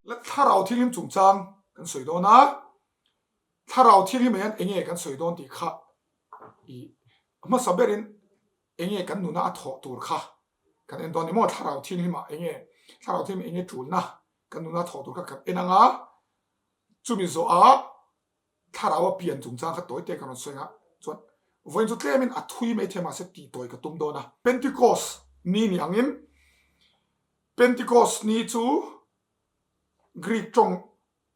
La thlarau thianghlim chungchang kan sawi dawn a, thlarau thianghlim ah hian enge kan sawi dawn tih kha i hmasa berin enge kan nuna a thawh tur kha kan en dawn ni maw? Thlarau thianghlim ah enge thlarau thianghlim enge tulna kan nuna a thawh tur kha kan en ang a, chumi zawh ah thlarau a pian chungchang kha tawi te kan rawn sawi ang a, chuan vawiin chu tlemin a thui mai thei mahse tih tawi ka tum dawn a. Pentecost ni ni angin Pentecost ni chu Greek tawng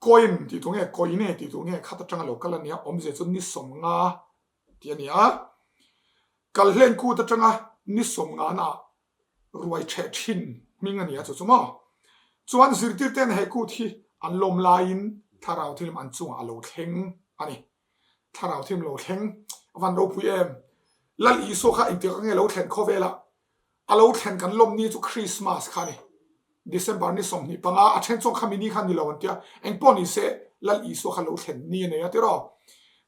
koin tih tur nge koine tih tur nge khat atanga lo kal a nia, awmzia chu ni 50 tih a ni a. Kalhlen kut atanga ni 50 naah ruai theh thin hming a ni a chu chu maw. Chuan zirtirten he kut hi an lawm laiin thlarau thilm an chungah a lo thleng a ni. Thlarau thilm lo thleng a van ropui em. Lal Isua kha engtik ange lo thlen khawvelah A lo thlen kan lawm ni chu Christmas kha a ni. December ni 25 a then chuan khami ni kha ni lo an tia, engpawh ni se Lal Isua kha lo thlen ni a nei a tiraw.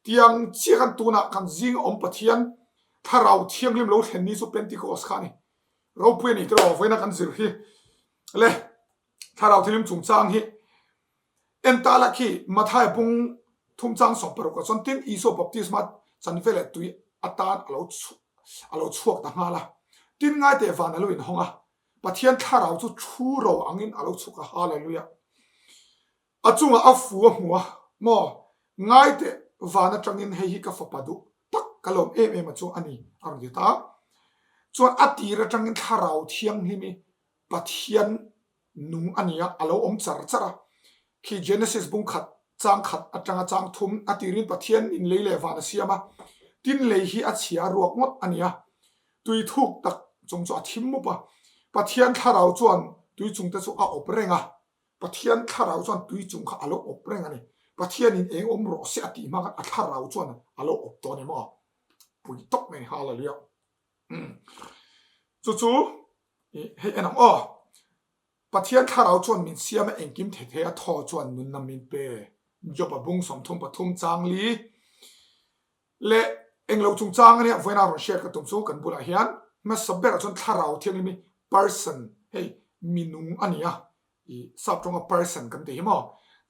Tiang chiah khan tunah kan zing awm Pathian Thlarau Thianghlim lo thlen ni chu Pentecost kha a ni. Ropui a ni tiraw vawiina kan zir hi le Thlarau Thianghlim chungchang hi En ta la khi Matthai bung thum chang 16 ah chuan tin Isua baptisma chan veleh tui atan a lo a lo chhuak ta nghal a. Tin ngai teh van a lo inhawng a, Pathian thlarau chu thu ro angin a lo chhuk a, Hallelujah. A chungah a fu a hmu a, maw ngai teh van atangin hei hi ka fapa duh tak ka lawm em em a chu a ni a rawn ti ta. Chuan a tir atangin thlarau thianghlim i Pathian nung a ni a, a lo awm char char a. Khi Genesis bung khat, chang khat atanga chang thum a tirin Pathian in lei leh van a siam a, tin lei hi a chhia ruak ngawt a ni a. Tui thuk tak chung chu a thim mup a, Pathian thlarau chuan tui chung te chu a awp reng a. Pathian thlarau chuan tui chung kha a lo awp reng a ni. Pathian in eng awm rawh se a tih hma khan a thlarau chuan a lo awp tawh a ni maw? Pui tawp mai Hallelujah. Chu chu hei en ang aw. Pathian thlarau chuan min siam a engkim thei thei a thaw chuan nunna min pe. Job a bung 33 chang li leh englo chungchang ania vawiina rawn share ka tum chu kan bulah hian hmasa berah chuan thlarau thianghlim hi person hei minung a ni a. I sap tawnga person kan tih hi maw?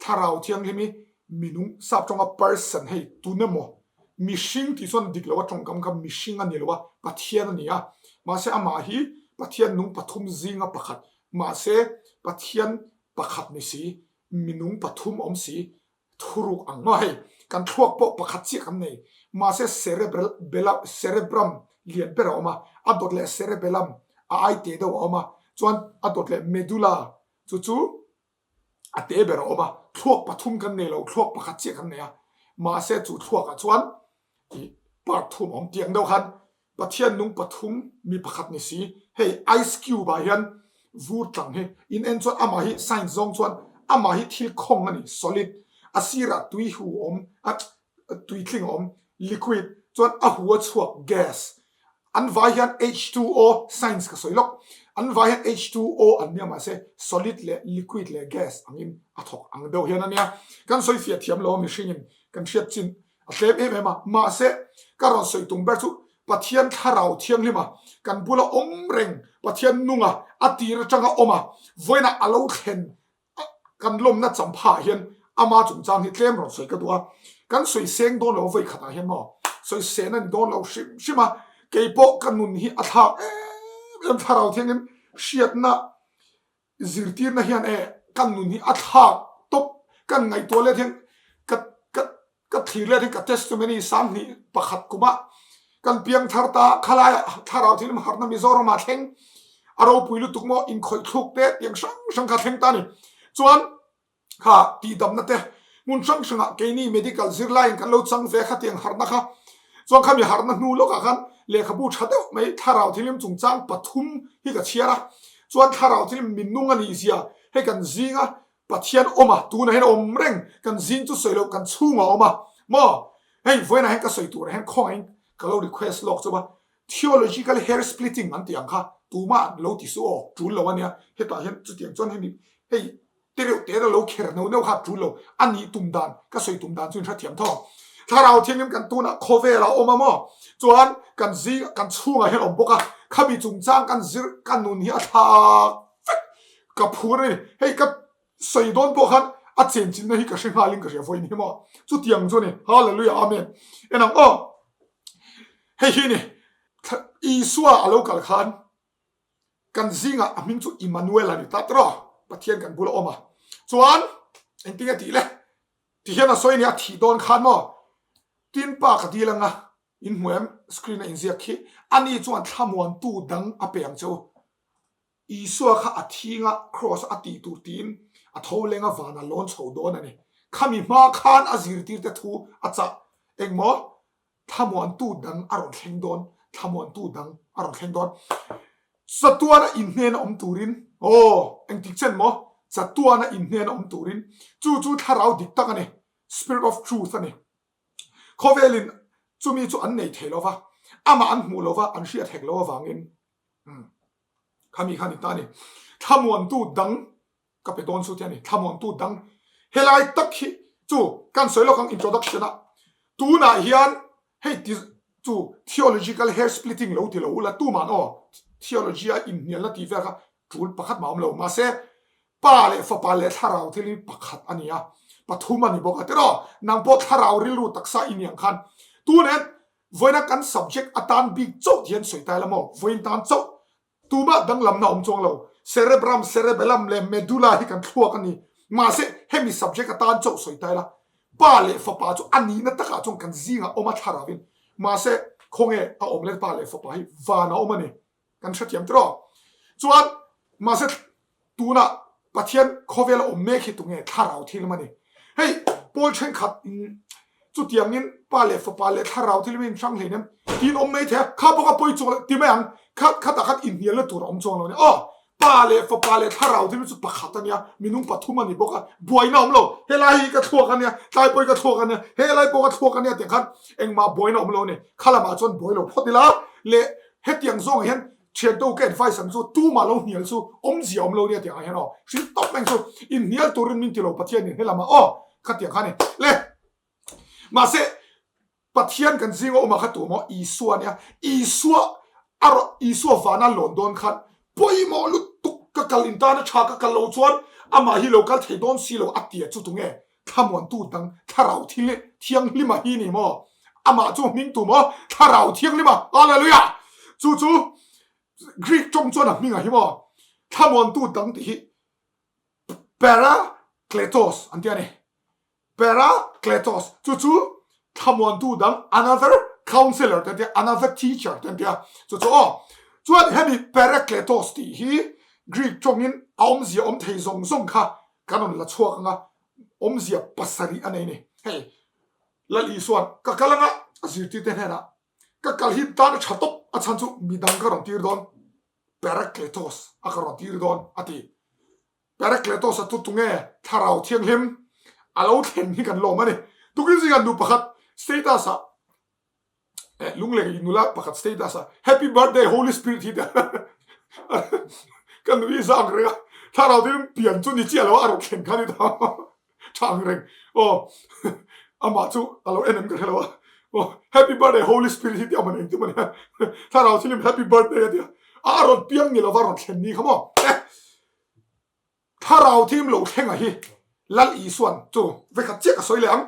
Thlarau thianghlim hi minung sap tawnga person hei tun emaw mihring tih chuan dik lo a tawngkam kha mihring a ni lo a, Pathian a ni a. Mahse amah hi Pathian nung pathum zinga pakhat, mahse Pathian pakhat ni si, minung pathum awm si, thuruk ang maw hei kan thluak pawh pakhat chiah kan nei mahse cerebral bella cerebrum lian ber a awm a a dawt leh cerebellum a ai te deuh a awm a chuan a dawt leh medulla chu chu a te ber a awm a thluak pathum kan nei lo thluak pakhat chiah kan nei a mahse chu thluak ah chuan Tih part thum awm tiang deuh khan Pathian nung pathum mi pakhat ni si. Hei ice cube ah hian vur tlang hi in en chuan amah hi science zawng chuan amah hi thil khawng a ni, solid, a sirah tui hu awm a tui tling awm, liquid, chuan a hu a chhuak, gas. An vai hian H2O, science ka sawi lawk, an vai hian H2O an nia mahse solid leh liquid leh gas angin a thawk ang deuh hian a nia. Kan sawi fiah thiam lo a mihringin kan hriat chin A tlem em em a, mahse ka rawn sawi tum ber chu Pathian thlarau thianghlim a, kan bula awm reng Pathian nunga a tir atanga awm a, vawiinah a lo thlen kan lawmna champhaah hian ama chungchang hi tlem rawn sawi ka duh a, kan sawi seng dawn lo vawi khatah hian maw sawi sen a ni dawn lo hrim hrim a, keipawh ka nun hi a thlak em em thlarau thianghlim hriatna Zirtirna hian e kan nun hi a thlak tawp, kan ngaihtuah let hian ka ka ka thlir let hian ka testimony 21 kuma kan piang thar ta khalai thlarau thil harna Mizoram ah thleng a ropui lutuk maw inkhawih thluk te tiang hrang hrang kha thleng ta ni chuan Kha tihdamna te hmun hrang hrangah keini medical zirlaiin kan lo chang ve kha tiang harhna kha chuan khami harhna hnu lawkah khan lehkhabu tha deuh mai thlarau thilim chungchang pathum hi ka chhiar a, chuan thlarau thilim minung a nih zia hei kan zinga Pathian awm a tunah hian a awm reng kan zing chu sawi loh kan chhungah a awm a maw hei vawiinah hian ka sawi turah hian khawngaihin ka lo request lawk chauh a theological hair splitting an tih ang kha tumah an lo ti suh aw tul lo a nia hetah hian chutiang chuan hemi hei Te reuh te lo kher no no kha tul lo a nih tum dan ka sawi tum dan chu in hrethiam tho. Thlarau thianghlim kan tunah khawvel a awm a maw? Chuan kan zing kan chhungah hian awm bawk a, khami chungchang kan zir ka nun hi a thlak vek ka phur a ni. Hei ka. Sawi dawn pawh khan a chenchinna hi ka hre nghalin ka hria vawiin hi maw? Chutiang chu a ni. Hallelujah Amen. En ang aw. Hei hi ni. Isua a lo kal khan kan zingah a hming chu Immanuel a ni ta tawh. Pathian kan bula awm a. Chuan engtin nge tih le? Ti hian a sawi a ni a thih dawn khan maw? Tin pa ka dil anga in hmu em? Screen a inziak khi. Ani chuan thlamuantu dang a pe ang che u. Isua kha a thinga kraws a tih tur tiin a tho lenga van a lawn chho dawn a ni. Khami hma khan a zirtirte thu a chah engmaw thlamuantu dang a rawn thleng dawn, thlamuantu dang a rawn thleng dawn. Chatuana inhnena awm turin, aw, engtik chen maw? Chatuana inhnena awm turin, chu chu thlarau dik tak a ni, spirit of truth a ni. Khawvelin chumi chu an nei thei lo va, amah an hmuh lo va, an hriat hek lo avangin khami kha ni ta a ni. Thlamuantu dang ka pe dawn chu ti a ni, thlamuantu dang helai tak hi chu kan sawi lawk ang introduction ah tunah hian hei ti chu theological hair splitting lo ti lo ula tuman aw theology a inhnialna tih vel kha tul pakhat mah awm lo mahse Pa leh Fapa leh Thlarau thil hi pakhat a ni a, pathum a ni bawk a tiraw? Nang pawh Thlarau rilru taksa i ni ang khan tun hian vawiina kan subject atan bik chauh ti hian sawi ta ila maw? Vawiin tan chauh tumah danglamna awm chuang lo. Cerebrum, cerebellum leh medulla hi kan thluak a ni. Mahse hemi subject atan chauh sawi ta ila Pa leh Fapa chu a nihna takah chuan kan zingah awm a Thlarauin. Mahse khawnge a awm leh Pa leh Fapa hi van a awm a ni. Kan hrethiam tiraw? Chuan mahse tunah Pathian khawvel a awm mek hi tunge thlarau thil a ni. Hei pawl thenkhat in chutiangin pa leh fapa leh thlarau thil in hrang hleinem tiin awm mai thei a, kha bawk a pawi chuang lo ti mai ang, kha khatah khan inhnialna tur a awm chuang lo a ni. Aw pa leh fapa leh thlarau thil chu pakhat a nia, minung pathum a ni bawk a, buaina a awm lo, helai hi ka thluak a nia, tlai pawh hi ka thluak a nia, helai pawh ka thluak a nia tiang khan engmah buaina a awm lo a ni. Kha lamah chuan buai lo phawt ila leh Hetiang zawngah hian thiantu ka advice ang chu tumah lo hnial chu awmzia awm lo nia tiang ah hian aw hrilh tawp mai chu inhnial turin min ti lo Pathian in helamah aw khatiang kha a ni le mahse Pathian kan zinga awmah kha tu maw Isua nia Isua a Isua vana lawn dawn khan pawimawh lutuk ka kal in tana tha ka kal lo chuan amah hi lo kal thei dawn si lo a tia chu tunge Thlamuantu dang Thlarau thil Thianghlima hi ni maw? Amah chu hming tu maw? Thlarau Thianghlima! Hallelujah! Chu chu Greek tawng chuan a hming a hi maw? Thlamuantu dang tih hi Parakletos an ti a ni. Parakletos chu chu thlamuantu dang another counselor te an ti a, another teacher te an ti a. Chu chu aw. Chuan hemi Parakletos tih hi Greek tawngin a awmzia awm thei zawng zawng kha Kan rawn la chhuak anga awmzia pasarih a nei ni. Hei, Lal Isuan ka kal anga a zirtirte hnenah ka kal hi tan a tha tawp a chhan chu midang ka rawn tir dawn, Parakletos a ka rawn tir dawn a ti. Parakletos a chu tunge Thlarau Thianghlim a lo thlen hi kan lawm a ni. Tukin zingah nu pakhat status ah eh lungleng in nula pakhat status a happy birthday holy spirit hi ka nui zang reng a thlarau tin pian chu ni chiah lo a rawn thlen kha ni ta tha ang reng aw amah chu a lo en em ka hre lo a aw happy birthday holy spirit hi ti aman engti mani thlarau thilim happy birthday a tia a rawn piang ni lova rawn thlen ni kha maw eh Thlarau thim lo thlenga hi Lal Isuan chu vekhat chiah ka sawi leh ang,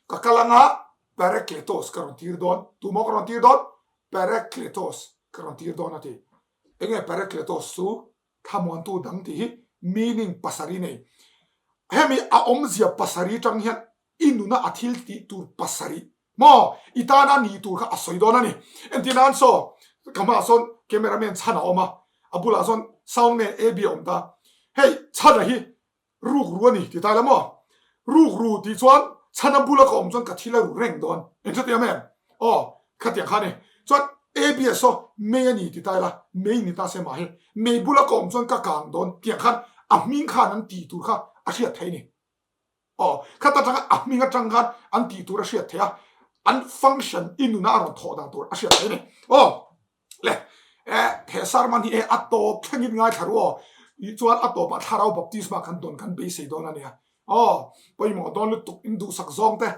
ka kal anga Parakletos ka rawn tir dawn, tumaw ka rawn tir dawn? Parakletos ka rawn tir dawn a ti. Enge Parakletos chu thlamuantu dang tih hi meaning pasarih nei. Hemi a awmzia pasarih tang hian i nuna a thil tih tur pasarih maw i tana ni tur kha a sawi dawn a ni. Entir nan saw ka hmaah sawn camera man chhan a awm a, a bulah sawn sound man AB a awm ta. Hei chhana hi rukru a ni ti ta ila maw? Rukru tih chuan chhana bula ka awm chuan ka thil a ru reng dawn. Eng hre tiang em? Aw khatiang kha a ni. Chuan AB a saw mei a ni ti ta ila mei ni ta se mah hi mei bula ka awm chuan ka kang dawn tiang khan a hming khan an tih tur kha a hriat theih a ni. Aw, khat atanga a hming atang khan an tih tur a hriat theih a, an function i nuna a rawn thawh dan tur a hriat theih a ni. Aw, le, eh, he sermon hi eh a tawp thlengin ngaithla ru aw, ih chuan a tawpah thlarau baptisma kan dawn kan beisei dawn a nia. Aw, pawimawh dawn lutuk in duhsak zawng te,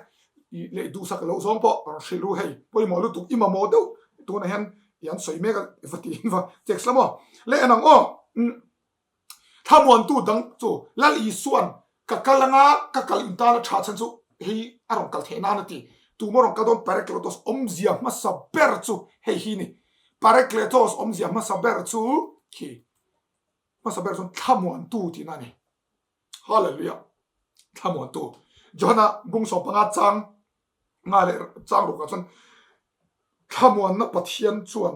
ih leh duhsak loh zawng pawh rawn hrilh ru hei, pawimawh lutuk i mamawh deuh tunah hian i an sawi mek a, va tiin va text la maw? Le en ang aw, umm. Thlamuantu dang chu Lal Isuan ka kal anga ka kal in tan a tha chhan chu hei a rawn kal theih nan a ti. Tumaw rawn kal dawn Parakletos awmzia hmasa ber chu hei hi ni. Parakletos awmzia hmasa ber chu khi hmasa ber chuan thlamuantu tihna a ni. Hallelujah. Thlamuantu. Johana bung 15 chang nga leh chang rukah chuan thlamuanna Pathian chuan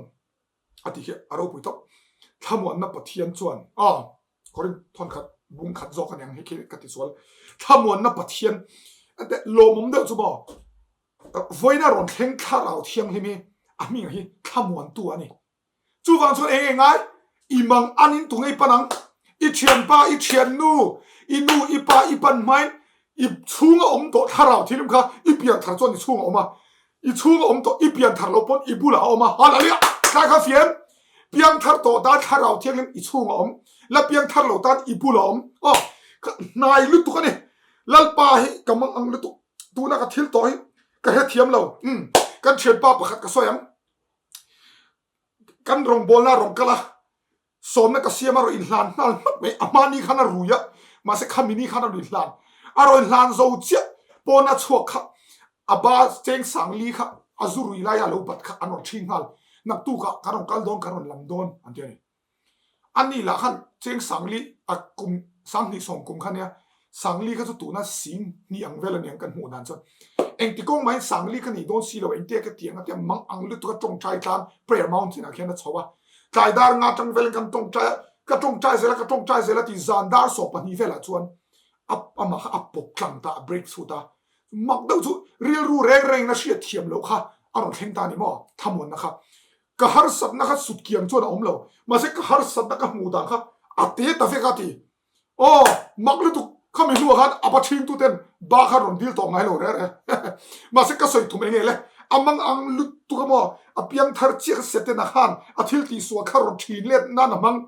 a ti hi a ropui tawp. Thlamuanna Pathian chuan a Korin thawn khat bung khat zawk a ni ang hei khi ka ti sual. Thlamuanna Pathian ate lawmawm deuh chu maw vawiina rawn thleng thlarau thianghlim hi a hming hi thlamuantu a ni. Chuvang chuan eng eng ngai? I mang an in tu ngei pan ang. I thianpa, i thiannu, i nu, i pa, i pan hmain i chhunga awm tawh thlarau thilim kha i pian thar chuan i chhunga awm a. I chhunga awm tawh i pian thar lo pawn i bulah a awm a. Hallelujah! Tlai kha fiam. Piang thar tawh tan thlarau thianghlim i chhunga awm. La piang thar lo tan i bulah awm. Aw, hnai lutuk a ni. Lalpa hi ka mang ang lutuk. Tuna ka thil tawh hi ka hrethiam lo. Umm, kan thianpa pakhat ka sawi ang. Kan rawngbawlna a rawn kal a, sawmna ka siam a rawn inhlan nghal hmak mai, a hmani khan a rui a, mahse khami ni khan a rawn inhlan, a rawn inhlan zo chiah pawn a chhuak kha a ba cheng sang li kha a zu rui laia a lo bat kha an rawn ṭhing nghal, naktukah kan rawn kal dawn kan rawn lam dawn an ti a ni. Ani lah khan cheng Sangli a kum 20 sawm kum kha nia, Sangli kha chu tuna sing hnih ang vel aniang kan hmuh dan chuan engti kawng mahin Sangli kha nei dawn si lo engtia ka tiang a tia mang ang lutuk a tawngtai tlang prayer mountain ah khian a chho a, tlai dar nga tang velin kan tawngtai a, ka tawngtai zel a ka tawngtai zel a ti zan dar 12 velah chuan a amah kha a pawp tlang ta a break through ta, mak deuh chu rilru reng rengin a hriat thiam loh kha a rawn thleng ta a ni maw thlamuanna kha. Ka harsatna kha sut kiang chuan a awm lo, mahse ka harsatna ka hmuh dan kha a te ta vek a ti. Aw, mak lutuk, khami hnuah khan a pa ṭhingtu ten ba khan rawn dil tawh ngai lo reh reh. Mahse ka sawi thum eng nge le, a mang ang lutuk a maw, a piang thar chiah kha Setana khan a thil tihsual kha rawn ṭhin let nan a hmang.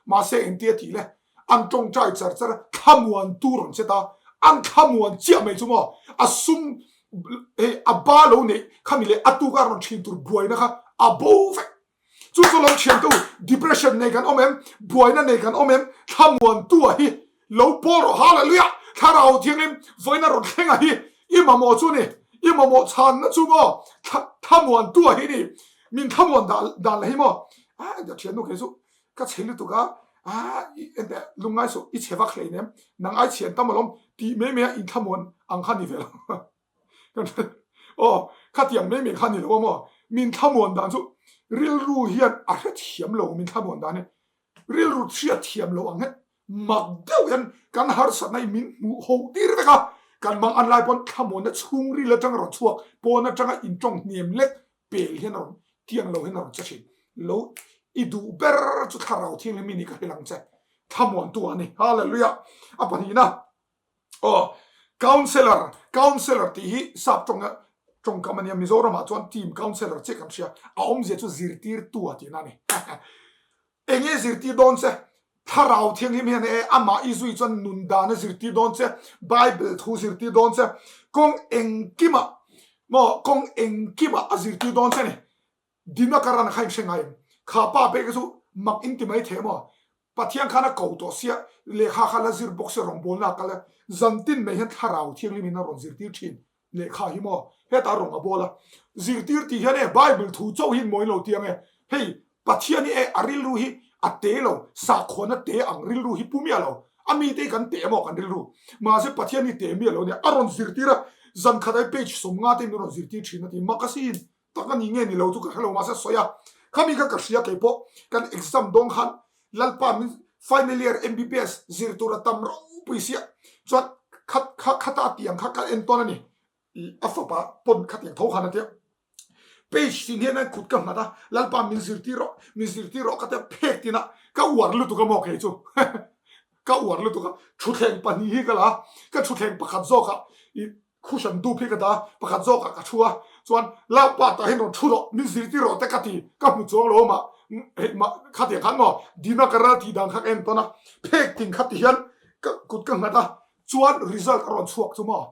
Mahse engtia tih le, an ṭawngṭai char char a, thlamuan tu rawn che ta, an thlamuan chiah mai chu maw, a sum hei a ba lo neih khami leh a tuka rawn ṭhin tur buaina kha a bo vek. Chu chu lo ṭhian tu depression nei kan awm em, buaina nei kan awm em, thlamuan tu a hi lo pawl rawh hallelujah, thlarau thianghlim vawiina rawn thleng a hi i mamawh chu ni, i mamawh chhanna chu maw thlamuan tu a hi ni, min thlamuan dan la hi maw, a ṭhiannu kei chu Ka chhe lutuk a, ah i enteh lungngai suh, i chhe vak hlei nem, nang ai chhian tam alawm tih mai mai a inthlamuan ang kha ni ve lo. Aw, khatiang mai mai kha ni lo a maw? Min thlamuan dan chu rilru hian a hrethiam lo min thlamuan dan hi. Rilru hriatthiam lo ang he mak deuh hian kan harsatna hi min hmuh ho tir vek a, kan mang an lai pawn thlamuanna chhungril atanga rawn chhuak, pawn atanga intawng hniam lek pel hian a rawn tiang lo hian a rawn che thin. Lo i duh ber chu thlarau thianghlim i ni ka hrilh ang che. Thlamuantu a ni. Hallelujah. A pahnihna aw counselor counselor tih hi sap tawnga tawngkam a nia Mizoramah chuan team counselor chiah kan hria. A awmzia chu zirtirtu a tihna a ni. Enge zirtir dawn che? Thlarau Thianghlim hian e amah i zui chuan nun dan a zirtir dawn che, Bible thu zirtir dawn che, kawng engkimah maw kawng engkimah a zirtir dawn che a ni. Dinakaran kha in hre ngai em? Kha pa pek chu mak in ti mai thei maw? Pathian khan a ko tawh sia, lehkha kha la zir bawk sia rawngbawlna a kal a, zantin mai hian Thlarau Thianghlim in a rawn zirtir thin. Lehkha hi maw hetah rawng a bawl a, zirtir tih hian e Bible thu chauh hi mawi lo tiang e, hei Pathian hi e a rilru hi a te lo, sakhuana te ang rilru hi pu miah lo, a mite hi kan te maw kan rilru, mahse Pathian hi te miah lo nia, a rawn zirtir a, zan khat ai page 50 te min rawn zirtir thin a ti, mak asin tak a ni nge ni lo chu ka hre lo mahse a sawi a, khami kha ka hria kei pawh kan exam dawng khan Lalpa min final year MBBS zir tur a tam ropui sia chuan khat kha khata tiang kha ka en tawn a ni a fapa pawn khatiang tho khan a tia page tin hian an kut ka nghat a Lalpa min zirtir rawh min zirtir rawh ka tia phek tin a ka uar lutuk a maw kei chu ka uar lutuk a thutthleng pahnih hi ka la ka thutthleng pakhat zawk ah i Cushion dup hi ka dah a, pakhat zawkah ka thu a, chuan Lalpa tah hian rawn thu rawh, min zirtir rawh te ka ti, ka hmu chuang lo mah, hei mah khatiang khan maw dina ka ral tih dan kha ka en tawn a, phek ting kha ti hian ka kut ka nghat a, chuan result a rawn chhuak chu maw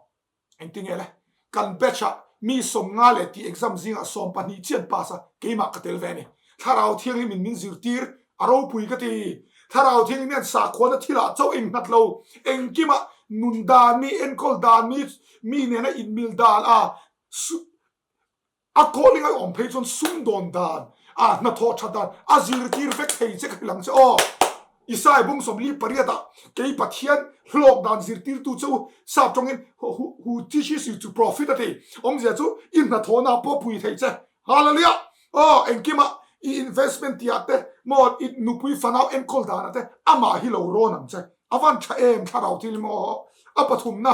engtin nge le, kan batch ah mi 50 leh tih exam zingah 12 chian pass a, keimah ka tel ve a ni, Thlarau Thianghlim in min zirtir a ropui ka ti. Thlarau Thianghlim hian sakhuana thilah chauh innghat lo, engkimah nun dan mi, enkawl dan mi, mi nena inmil dan a, a calling a awm phei chuan sumdawn dan a, hnathawh that dan a zirtir vek thei che ka hrilh ang che aw. Isai bung 48 ah kei Pathian hlawk dan zirtirtu che u sap tawngin who teaches you to profit a ti. Awmzia chu i hnathawhna pawh pui thei che. Hallelujah! Aw engkimah i investment tih ah te maw i nupui fanau enkawl dan ah te amah hi lo rawn ang che. A van tha em thlarau thil maw a pathumna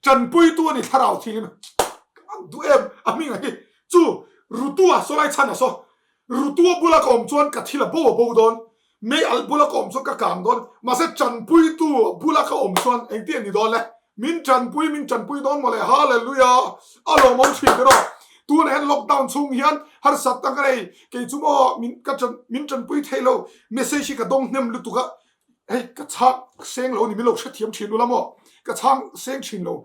Tanpuitu a ni thlarau thil an duh em a hming a hi chu Rutua sawlai chhan a saw Rutua bula ka awm chuan ka thil a bo a bo dawn mei alh bula ka awm chuan ka kang dawn mahse tanpuitu bula ka awm chuan engtin a ni dawn le min tanpui min tanpui dawn mawle hallelujah a lawmawm thin tiraw tunah hian lockdown chhung hian harsat tak a nei kei chu maw min ka min tanpui thei lo message hi ka dawng hnem lutuk a hei ka chhang seng lo ni min lo hrethiam thin ula maw ka chhang seng thin lo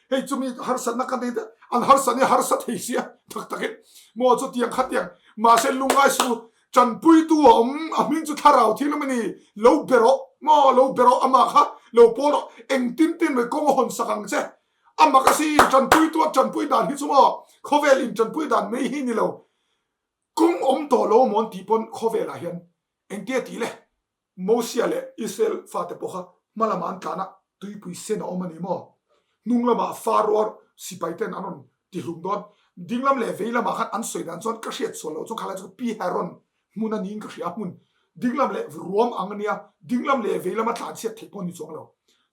hei chumi harsatna ka nei an harsat ni harsa thei sia tak takin maw chu tiang kha tiang mahse lungngai su tanpuitu a awm a hming chu thlarau thil a ni lo be rawh maw lo be rawh amah kha lo pawl rawh engtin tin mai kawng a hawn sak ang che a mak a si tanpuitu a tanpui dan hi chu maw khawvel in tanpui dan mai hi ni lo kawng awm tawh lo maw an tih pawn khawvelah hian engtia tih le Mosia leh Israel fate pawh kha hma lamah an tlan a, tuipui sen a awm a ni maw? Hnung lamah Pharaoh sipai ten an rawn tihlum dawn. Ding lam leh vei lamah khan an sawi dan chuan ka hriat sual loh chuan khalai chu Pi Heron hmun a niin ka hria a, hmun ding lam leh ruam ang a nia, ding lam leh vei lama tlan chhiat theih pawh a ni chuang lo.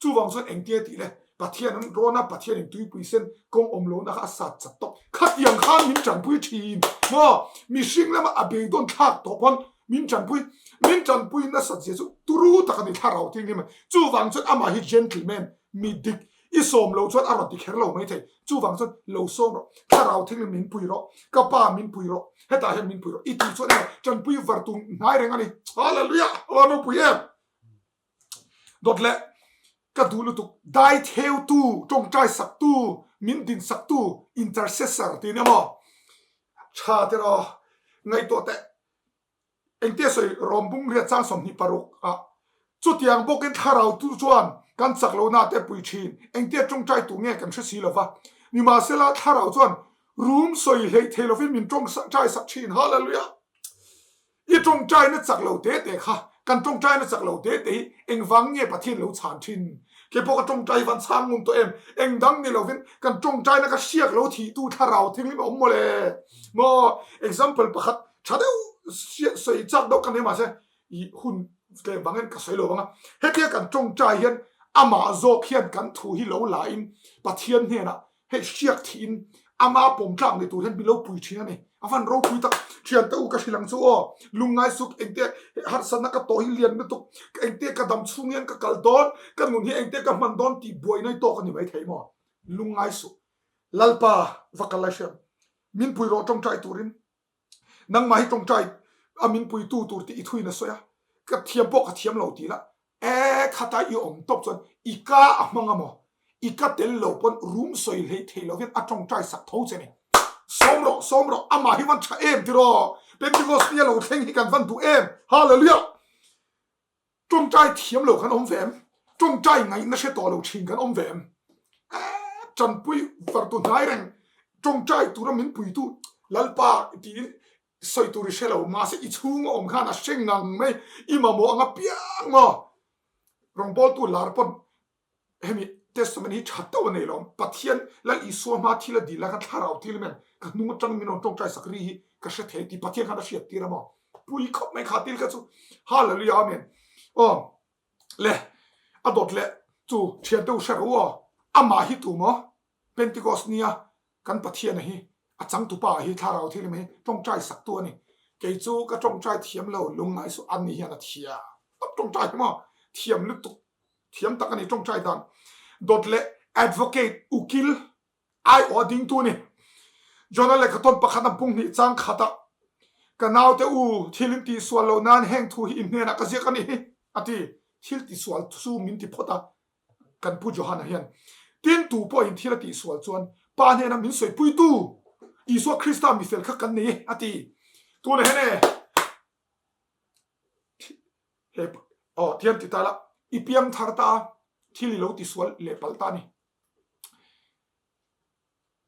Chuvang chuan engtia tih le, Pathian an rawn a, Pathianin tuipui sen kawng awm lohna kha a sat chat tawp. Khatiang khan min tanpui thin maw? Mihring lama a beidawn thlak tawh pawn min tanpui, min tanpui nasat zia chu turu tak a ni thlarau tih engkim a. Chuvang chuan amah hi gentleman, mi dik, i sawm loh chuan a rawn ti kher lo mai thei. Chuvang chuan lo sawm rawh, thlarau thingin min pui rawh, ka pa min pui rawh, hetah hian min pui rawh i tih chuan emaw tanpui var tum hnai reng a ni. Hallelujah! A ropui em? Dawt leh ka duh lutuk dai theutu tawngtai saktu min din saktu intercessor tih nia maw tha te rawh ngaihtuah teh engtia sawi rawm bung riat chang 26 ah chutiang bawkin thlarau tu chuan kan chak lohna te pui thin engtia tawngtai tu nge kan hre si lova nimahsela thlarau chuan rum sawi hleih thei lovin min tawngtai sak thin hallelujah I tawngtaina chak lo te te kha, kan tawngtaina chak lo te te hi engvang nge Pathian lo chhan thin? Kei pawh ka tawngtai van chhang ngun tawh em? Engdang ni lovin kan tawngtaina ka hriak lo thih tu thlarau thinglim a awm mawle. Maw example pakhat tha deuh sawi chak deuh ka nei mahse i hun tlem vangin ka sawi lo vang a. Hetia kan tawngtai hian amah zawk hian kan thu hi lo la in Pathian hnenah Hei hriak thiin ama pawm tlak ni tur hian min lo pui thin a ni. A van ropui tak. Thiante u ka hrilh ang chu aw. Lungngai suk engte harsatna ka tawh hi lian lutuk. Engte ka dam chhung hian ka kal dawn, ka nun hi engte ka hman dawn tih buai nai tawk a ni mai thei maw. Lungngai suh. Lalpa va kal lai hriam. Min pui rawh tawngtai turin. Nangmah hi tawngtai a min puitu tur tih i thuin a sawi a, ka thiam pawh ka thiam lo ti la, e khata i awm tawp chuan i ka a hmang a maw, i ka tel lo pawn rum sawi hlei thei lo hian a tawngtai sak tho che ni. Sawm rawh, sawm rawh, amah hi van tha em tiraw, Pentecost ni a lo thleng hi kan van duh em, Hallelujah! Tawngtai thiam lo kan awm ve em? Tawngtai ngaihna hre tawh lo thin kan awm ve em? Eeh, tanpui vartu hnai reng, tawngtai tura min puitu Lalpa tiin sawi tur i hre lo, mahse i chhung a awm khan a hre ngang mai, i mamawh ang apiang maw? Rawngbawltu lar pawn Hemi Testament hi tha teuh a nei lo. Pathian Lal Isua hma thil a dil lai khan thlarau thil men ka hnung atang min rawn tawngtai sak ri hi ka hre thei tih Pathian khan a hriat tir a maw? Pui khawp mai kha til kha chu. Hallelujah Amen. Aw le a dawt leh chu thian te u hre ro aw. Amah hi tu maw? Pentecost nia kan Pathian a hi a changtupa hi thlarau thil hi tawngtai sak tu a ni. Kei chu ka tawngtai thiam lo lungngai suh an ni hian a thiam tawp tawngtai hi maw thiam lutuk Thiam tak a ni tawngtai dan dawt leh advocate ukil aiawh a dingtu a ni. Jonah lehkhathawn pakhat a bung hnih chang khatah Ka naute u, thil in tihsual loh nan heng thu hi in hnenah ka ziak a ni hi, a ti. Thil tisual chu min ti phawt a, kan pu Johana hian. Tin, tu pawhin thil a tihsual chuan Pa hnenah min sawipuitu Isua Krista mifel kha kan nei e, a ti. Tunah hian e. He aw tian ti ta la, i piang thar ta a, thil i lo tisual leh palh ta a ni.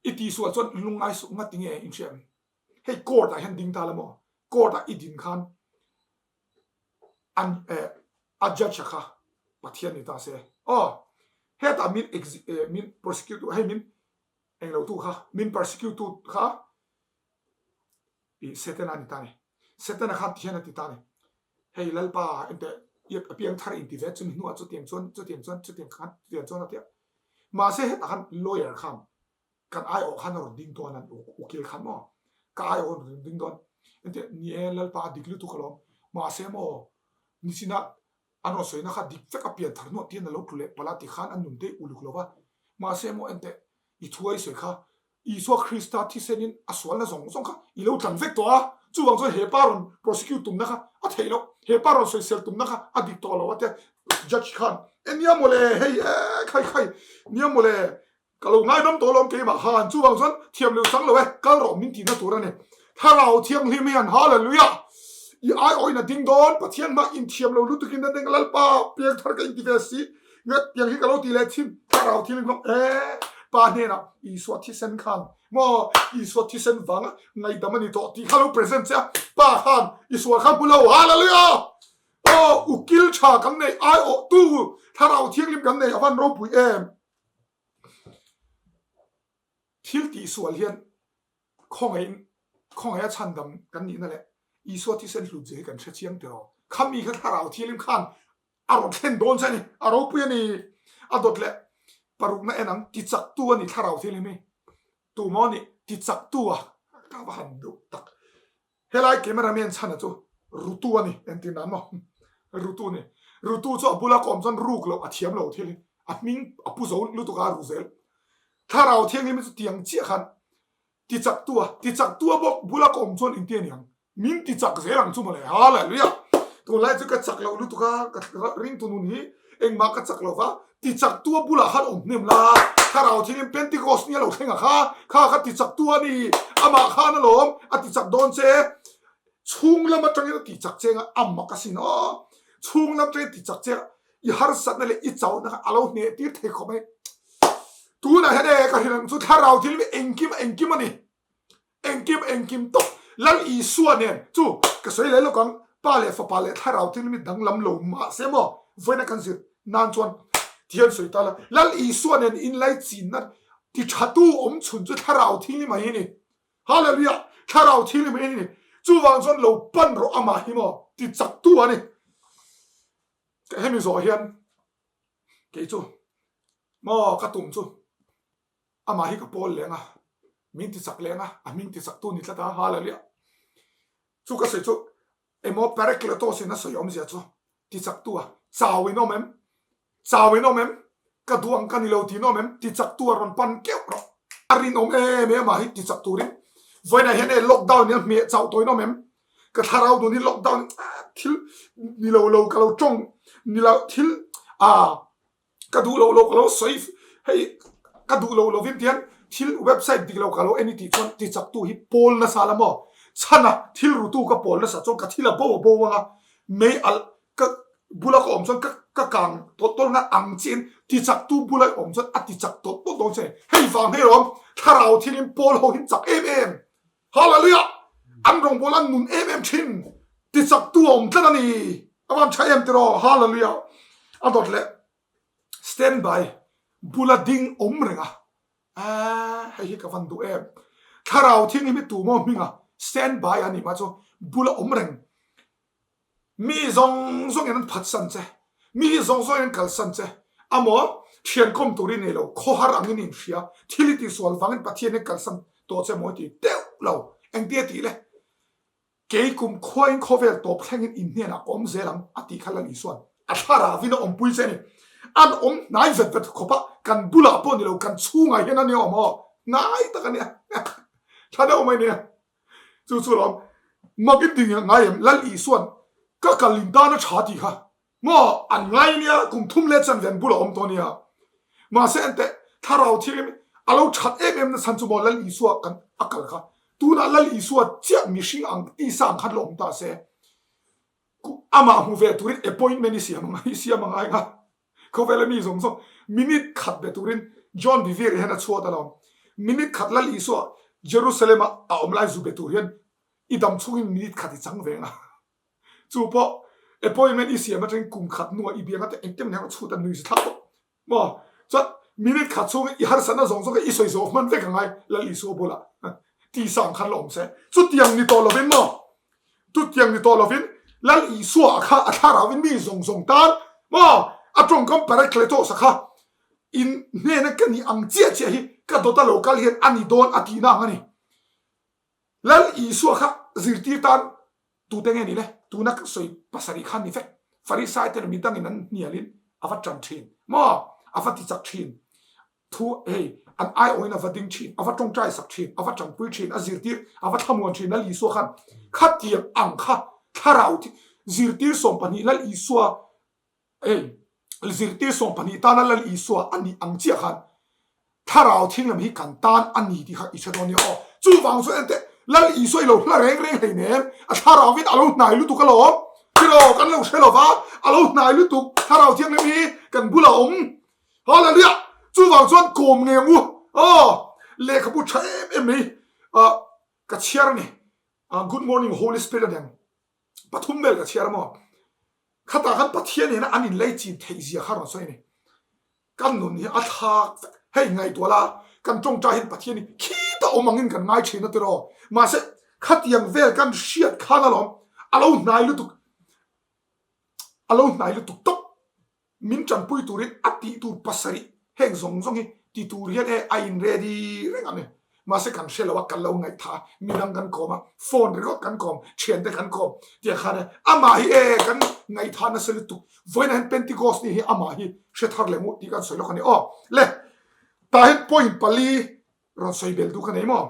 I tisual chuan lungngai suh nga tinge in hria em? Hei court ah hian ding ta la maw? Court ah i din khan an eh a judge a kha Pathian ni ta se. Aw hetah min eh min prosecute tu hei min englo tu kha min persecute tu kha i Setana a ni ta ni. Setana khan tihian a ti ta ni. Hei Lalpa enteh i a piang thar in ti ve chumi hnuah chutiang chuan chutiang chuan chutiang khan chutiang chuan a ti a. Mahse hetah khan lawyer khan kan aiawh khan a rawn ding dawn an ukil khan maw ka aiawh a rawn ding dawn enteh ni e Lalpa a dik lutuk alawm mahse maw nichina an rawn sawina kha dik vek a pian thar hnuah tian a lo tlu leh palh a tikhan a nun te uluk lo va mahse maw enteh i thu a i sawi kha Isua Krista thisenin a sualna zawng zawng kha i lo tlan vek tawh a, chuvang chuan he pa rawn prosecute tumna kha a theih loh, he pa rawn sawisel tumna kha a dik tawh lo a tia judge khan e nia mawle hei e khai khai nia mawle ka lo ngaidam tawh alawm keimah khan chuvang chuan thiam lo chang lo e kal rawh min tihna tur a ni. Thlarau Thianghlim hian Hallelujah! I aiawhin a ding dawn, Pathian hmah inthiam lo lutukin a ding Lalpa piangthar ka inti ve si, ngat tiang hi ka lo ti leh thin, Thlarau Thianghlim kha e Pa hnenah Isua thisen khan maw Isua thisen vanga ngaihdam a ni tawh tih kha lo present che a, Pa khan Isua kha hmu lo, Hallelujah! Aw ukil tha kan nei aiawhtu Thlarau Thianghlim kan nei a van ropui em! Thil tihsual hian khawngaihin khawngaih a chhandam kan nihna leh Isua thisen hlut zia hi kan hre chiang tiraw? Khami kha Thlarau Thianghlim khan a rawn thlen dawn che a ni, a ropui a ni. A dawt leh parukna en ang, tichaktu a ni Thlarau Thianghlim hi. Tumaw nih tichaktu a ka va han duh tak. Helai cameraman chhana chu rutu a ni, engtin nan maw? Rutu a ni. Rutu chu a bula ka awm chuan ruk loh a thiam lo thil hi. A hming a pu zo lutuk a, a ru zel. Thlarau Thianghlim hi chu tiang chiah khan tichaktu a, tichaktu a bawk bula ka awm chuan engtin a ni ang? Min tichak zel ang chu mawle. Hallelujah! Tunlai chu ka chak loh lutuk a, ka ringtu nun hi engmah ka chak lo va, tichaktu a bulah khan awm hnem la, Thlarau Thianghlim Pentecost ni a lo thleng a kha, kha kha tichaktu a ni, amah khan alawm a tichak dawn che, chhung lam atangin a tichak che anga a mak asin aw, chhung lam atangin a tichak che a, i harsatna leh i chauhna kha a lo hneh tir thei khawp mai. Tunah hian e ka hrilh ang chu Thlarau Thianghlim engkim engkim a ni. Engkim engkim tawp Lal Isua nen chu ka sawi leh lawk ang, Pa leh Fapa leh Thlarau thil mi danglam lo mahse maw vawiina kan zir nan chuan thian sawi ta la, Lal Isua nen inlaichinna ti thatu awm chhun chu Thlarau thil mai hi ni. Hallelujah! Thlarau thil mai hi ni. Chuvang chuan lo pan rawh amah hi maw ti chaktu a ni. Hemi zawh hian kei chu maw ka tum chu Amah hi ka pawl leng a, min ti chak leng a, a hming ti chak tu ni tlat a, hallelujah. Chu ka sawi chu emaw Parakletos in a sawi awmzia chu ti chak tu a, chau in awm em? Chau in awm em? Ka duh ang ka ni lo tih in awm em? Ti chak tu a rawn pan keuh rawh. A rinawm em em amah hi ti chak turin vawiinah hian e lockdown in a hmeh chauh tawh in awm em? Ka thlarau dun hi lockdown thil ni lo lo ka lo tawng ni lo thil a ka duh lo lo ka lo sawi hei ka duh lo lovin tian thil website dik lo ka lo en i tih chuan ti chak tu hi pawl nasa la maw chhana thil rutu ka pawl nasa chuan ka thil a bo a bo anga mei alh ka bula ka awm chuan ka ka kang tawlh tawlh na ang chiin ti chak tu bula i awm chuan a ti chak tawlh tawlh dawn che hei vang hei rawm thlarau thilin pawl ho hin chak em em Hallelujah! An rawngbawl an nun em em thin. Tichaktu a awm tlat a ni. A van tha em tiraw? Hallelujah! A dawt leh stand by bula ding awm reng a. Aaa hei hi ka van duh em. Thlarau Thianghlim hi tu maw hming a stand by a ni mah chu bula awm reng. Mi zawng zawngin an phatsan che, mi zawng zawngin an kalsan che, amaw thian kawm tur i nei lo, khawhar angin i inhria, thil i tihsual vangin Pathian in kalsan tawh che maw i ti deuh lo, engtia tih le? Kei kum khuain khawvel tawp thlengin in hnenah ka awm zel ang a tih kha Lal Isua'n a thlarauin a awmpui che a ni. An awm hnai vet vet khawp a, kan bulah pawh ni lo, kan chhungah hian a nia awm aw, hnai tak a nia, tha deuh mai nia. Chu chu lawm mak in ti ngai em Lal Isuan ka kal in tan a tha tih kha maw an ngai nia kum thum leh chan ven bul a awm tawh nia mahse enteh thlarau thianghlim a lo that em em na chhan chu maw Lal Isua kan a kal kha tunah Lal Isua chiah mihring ang tisa ang khan la awm ta se. Amah hmu ve turin appointment i siam ang a, i siam ang ai nga. Khawvela mi zawng zawng minute khat be turin John Bevere hian a chhuat alawm. Minute khat Lal Isua Jerusalem-a a awm lai zu be tur hian i dam chhungin minute khat i chang ve ang a. Chu pawh appointment i siam atangin kum khat hnuah i biang a te engtin hian a chhut a nui thlak tawh maw? Chuan minute khat chhungin i harsatna zawng zawng kha i sawi zawh hman vek angai Lal Isua bulah tisa ang khan la awm se. Chutiang ni tawh lovin maw? Chutiang ni tawh lovin Lal Isua kha a thlarauin mi zawng zawng tan maw a tawngkam parakletos a kha in hnena ka nih ang chiah chiah hi ka dawta lo kal hian a ni dawn a tihna ang a ni. Lal Isua kha zirtir tan tute nge ni le? Tuna ka sawi pasarih khan ni vek. Farisai ten midangin an hnialin a va tan thin maw? A va ti chak thin. Thu hei an aiawhin a va ding thin, a va tawngtai sak thin, a va tanpui thin, a zirtir, a va thlamuan thin Lal Isua khan khatiang ang kha thlarau zirtir 12 Lal Isua Hei, zirtir 12 tana Lal Isua a nih ang chiah khan Thlarau Thianghlim hi kan tan a ni tih kha i hre dawn nia aw. Chuvang chu enteh, Lal Isua i lo hla reng reng hleinem, a Thlarauvin a lo hnai lutuk alawm. Tiraw, kan lo hre lova, a lo hnai lutuk, Thlarau Thianghlim hi kan bulah a awm. Hallelujah! Chuvang chuan kawm ngei ang u. Aw, lehkhabu tha em em mai ka chhiar a ni. Good morning Holy Spirit a ni ang. Pathum vel ka chhiar a maw? Khatah khan Pathian nena an inlei chin theih zia kha rawn sawi a ni. Kan nun hi a thlak vek. Hei ngaihtuah la, kan tawngtai hian Pathian hi khita awm angin kan ngai thin a tiraw? Mahse, khatiang vel kan hriat khan alawm a lo hnai lutuk, a lo hnai lutuk tawp. Min tanpui turin a tih tur pasarih heng zawng zawng hi ti tur hian e a in ready reng ang e. Mahse kan hre lo a, kan lo ngaihtha a, midang kan kawm a, phone ringawt kan kawm, thiante kan kawm tiang khan e amah hi e kan ngaihtha nasa lutuk. Vawiinah hian Pentecost ni hi amah hi hre thar leh mu tih kan sawi lawk a ni aw. Le tah hian point pali rawn sawi bel duh ka nei maw?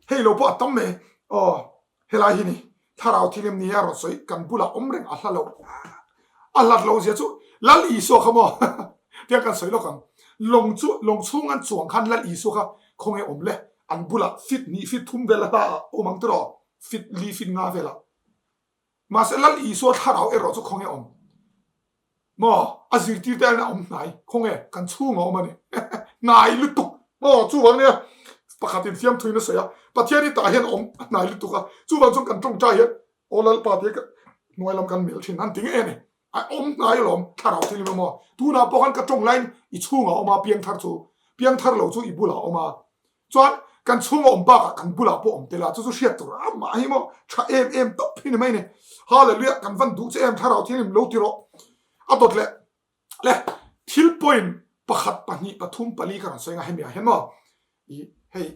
Hei lo pawh a tam mai. Aw, helai hi ni. Thlarau thil em ni a rawn sawi kan bulah awm reng a hla lo. A hlat lo zia chu Lal Isua kha maw? Tiang kan sawi lawk ang. Lawng chu, lawng chhung an chuang khan Lal Isua kha khawnge awm le? An bulah fit hnih fit thum vel a hla ah awm ang tiraw? Fit li fit nga velah. Mahse Lal Isua thlarau erawh chu khawnge awm? Maw? A zirtir te aiin a awm hnai. Khawnge? Kan chhung a awm a ni. Hnai lutuk. Maw? Chuvang nia pakhatin fiamthuin a sawi a, Pathian hi tah hian a awm a hnai lutuk a, chuvang chuan kan tawngtai hian Aw Lalpa tia hnuai lam kan melh thin an ti ngei a ni. A awm hnai alawm, thlarau thil emaw maw? Tunah pawh khan ka tawng laiin i chhungah a awm a, piangthar chu piangthar lo chu i bulah a awm a, Chuan kan chhunga awm bakah kan bulah pawh awm tel a, chu chu hriat tur a mah hi maw tha em em tawp hi ni mai ni. Hallelujah kan van duh che em thlarau thianghlim lo ti rawh. A dawt leh le thil point pakhat pahnih pathum pali ka rawn sawi anga hemi ah hian maw i hei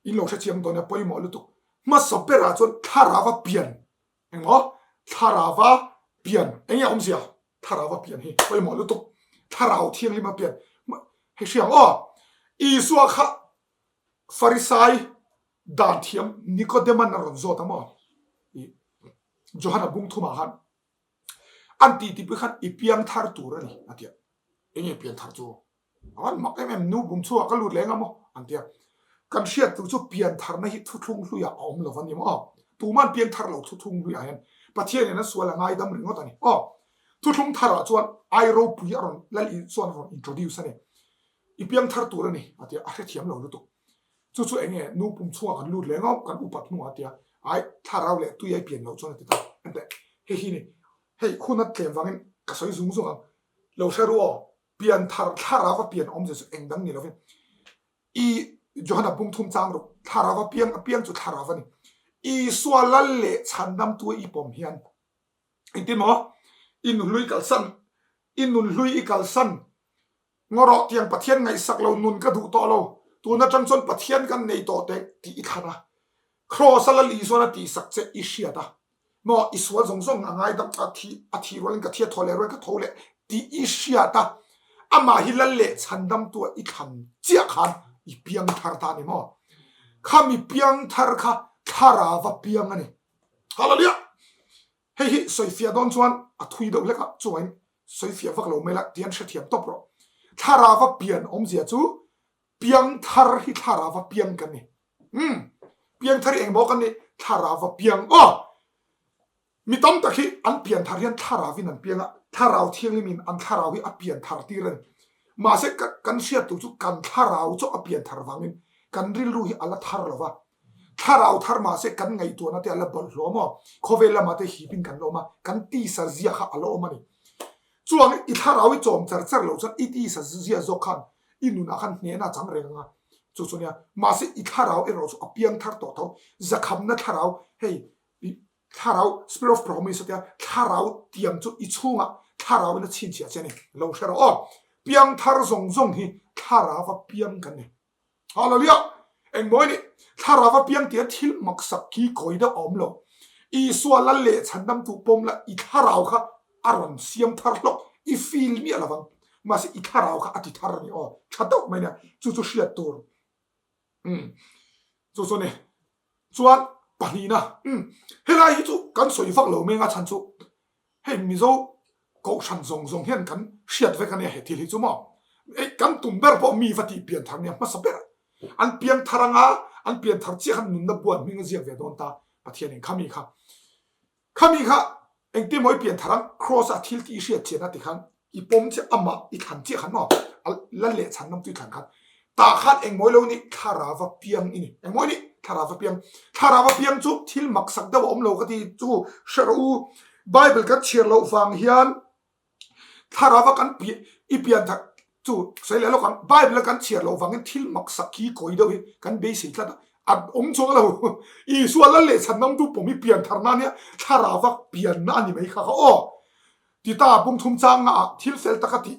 in lo hrechiang dawn e pawimawh lutuk. Hmasa berah chuan thlarau a pian Engmaw? Thlarauva pian. Enge awmzia? Thlarauva pian hi pawimawh lutuk. Thlarau thianghlim a pian. Hei hria ang aw. Isua kha Farisai dan thiam Nikodeman a rawn zawt a maw? Johana bung thumah khan an tih tipui khan i piang thar tur a ni a tia. Enge pian thar chu? An mak em em, nu bum chhuak ka lut leh eng a maw? An ti a. Kan hriat tur chu piantharna hi thuthlung hluiah a awm lo a ni maw? Tuman pianthar lo thuthlung hluiah hian Pathian in a sual a ngaidam ringawt a ni. Aw, thuthlung tharah chuan ai ropui a rawn Lal Isuan a rawn introduce a ni. I piangthar tur a ni a ti a, a hrethiam lo lutuk. Chu chu eng nge nu pum chhungah kan lut leh ngawt, kan upat hnuah a ti a, ai thlarau leh tui ai pian loh chuan a ti ta. Enteh, hei hi ni, hei hun a tlem vangin ka sawi zung zung ang. Lo hre ru aw, Pianthar thlarau a pian awmzia chu eng dang ni lovin i Johana bung thum chang ruk thlarau a piang a piang chu thlarau a ni. Isua lal leh chhandamtu i pawm hian engtin maw i nunhlui kalsan i nunhlui i kalsan ngaw rawh tiang Pathian ngaihsak lo nun ka duh tawh lo tun atang chuan Pathian kan nei tawh teh tih i thlan a Kraws a lal Isuan a tihsak che i hriat a Maw i sual zawng zawng a ngaidam a thi a thi rualin ka thi a thaw leh rualin ka tho leh tih i hriat a, amah hi lal leh chhandamtu a i thlan chiah khan i piang thar ta a ni maw? Khami piang thar kha thlarau a piang a ni. Hallelujah! Hei hi sawifiah dawn chuan a thui deuh hlek a, chuvangin sawifiah vak lo mai la tihian hrethiam tawp rawh. Thlarau a pian awmzia chu Piangthar hi thlarau piang kan ni. Umm. Piangthar hi engmaw kan ni? Thlarau piang. Aw! Mi tam tak hi an pian thar hian thlarau in an piang a, thlarau thianghlim in an thlarau hi a pian thar tir a ni. Mahse kan hriat tur chu kan thlarau chu a pian thar vangin kan rilru hi a la thar lo va. Thlarau thar mahse kan ngaihtuahna te a la bawlhhlawh a maw? Khawvel lamah te hipin kan la awm a, kan tisa zia kha a la awm a ni. Chuang i thlarau i chawm char char loh chuan i tisa zia zawk khan i nunah khan hnehna a chang reng ang a, chu chu nia. Mahse i thlarau erawh chu a piang thar tawh tho, zakhamna thlarau hei i thlarau spirit of promise a tia thlarau tiam chu i chhungah thlarau in a chhinchhiah che a ni, lo hre rawh aw. Piang thar zawng zawng hi thlarau a piang kan ni. Hallelujah! Engmawi nih thlarau a piang tia thil maksak khi kawi deuh a awm lo. Isua lal leh chhandamtu pawm la i thlarau kha a rawn siam thar hlawk, i feel miah lovang. Mahse i thlarau kha a ti thar a ni aw, tha deuh mai nia, chu chu hriat tur. Umm chu chu ni. Chuan pahnihna, umm helai hi chu kan sawi vak lo meng a chhan chu hei Mizo kohhran zawng zawng hian kan hriat vek a nia he thil hi chu maw. Ei kan tum ber pawh mi va tih pian thar nia hmasa ber an piang thar anga an pian thar chiah khan nunna buan hming a ziak ve dawn ta Pathianin khami kha. Khami kha engtin maw i pian thar ang? Kraws a thil tih i hriat chian a ti khan i pawm chiah amah i thlan chiah khan maw a la leh chhan nawm chu i thlan khan tah khan engmawi lo nih thlarau va piang i ni. Engmawi nih thlarau va piang. Thlarau va piang chu thil maksak deuh a awm lo ka ti chu hre rawh u. Bible kan chhiar loh vang hian Thlarau a kan pian i pian that chu sawi leh lawk ang, Bible a kan chhiar loh vangin thil maksak khi kawi deuh hi kan beisei tlat a, a awm chuang lo. Isua lal leh chhanawmtu pawm hi pian thar na nia, thlarau a pianna a ni mai kha kha aw. Tita pumthum changa ah thil fel tak a tih,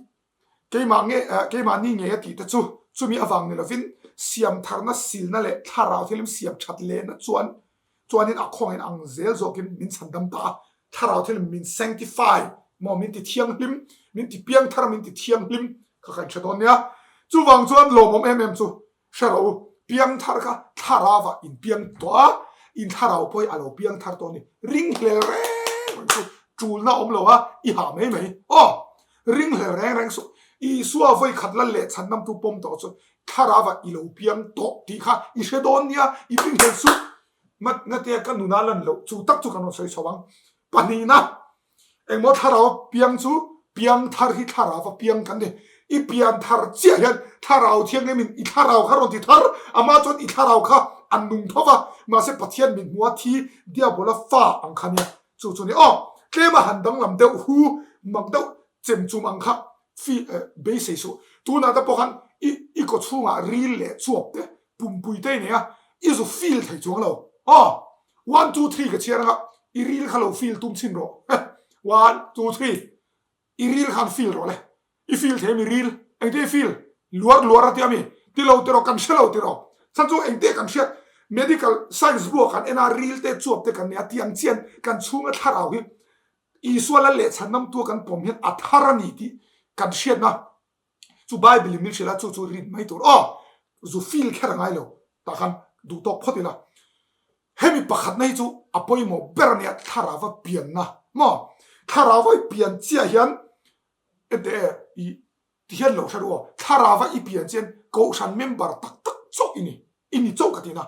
keimah nge keimahni ngei a tih te chu chumi avang ni lovin siam tharna silna leh thlarau thilim siam that lehna chuan Chuanin a khawngin ang zel zawkin min chhandam ta a, thlarau thil min sanctify maw min ti thianghlim, min ti piangthar min ti thianghlim kha kan hre dawn nia. Chuvang chuan lawmawm em em chu hre rawh u, piangthar kha thlarauah in piang tawh a, in thlarau pawh hi a lo piangthar tawh a ni. Ringhlel reng reng chu tulna awm lo a, i hah mai mai. Aw, ringhlel reng reng suh. Isua vawi khat lal leh chhandamtu pawm tawh chu Thlarauah i lo piang tawh tih kha i hre dawn nia, i ringhlel suh. Ngat ngatia ka nuna lan loh chu tak chu kan rawn sawi chho ang. Pahnihna, engmaw thlarau piang chu piang thar hi thlarau a piang kan ni. I pian thar chiah hian thlarau thianghlimin i thlarau kha rawn ti thar, amah chuan i thlarau kha a nung tho va, mahse Pathian min hmua thi diabola fa ang kha nia. Chu chu ni aw, tlema han danglam deuh hu mak deuh chem chum ang kha Fi eh beisei suh. Tunah te pawh khan i i kaw chhungah ril leh chuap te pumpui te i nei a, i zu feel thei chuang lo. Aw! One two three ka chhiar anga i ril kha lo feel tum chhin rawh. One two three i ril khan feel rawh le. I feel thei ami ril? Engte i feel? Luar luar a tia mi? Ti lo ti rawh kan hre lo ti rawh. Chhan chu engte kan hriat medical science buah kan en a ril te chuap te kan nei a tiang chian kan chhunga thlarau hi Isua lal leh chhanamtua kan pawm hian a thar a ni tih kan hriatna chu Bible in min hrilh a, chu chu rin mai tur aw, zu feel kher a ngai lo tah khan duh tawk phawt ila. Hemi pakhatna hi chu a pawimawh ber a nia, thlarauva pianna maw? Thlarauva i pian chiah hian enteh e i Ti hian lo hre ru aw, thlarauva i pian chian kohhran member tak tak chauh i ni, i ni chauh ka ti na.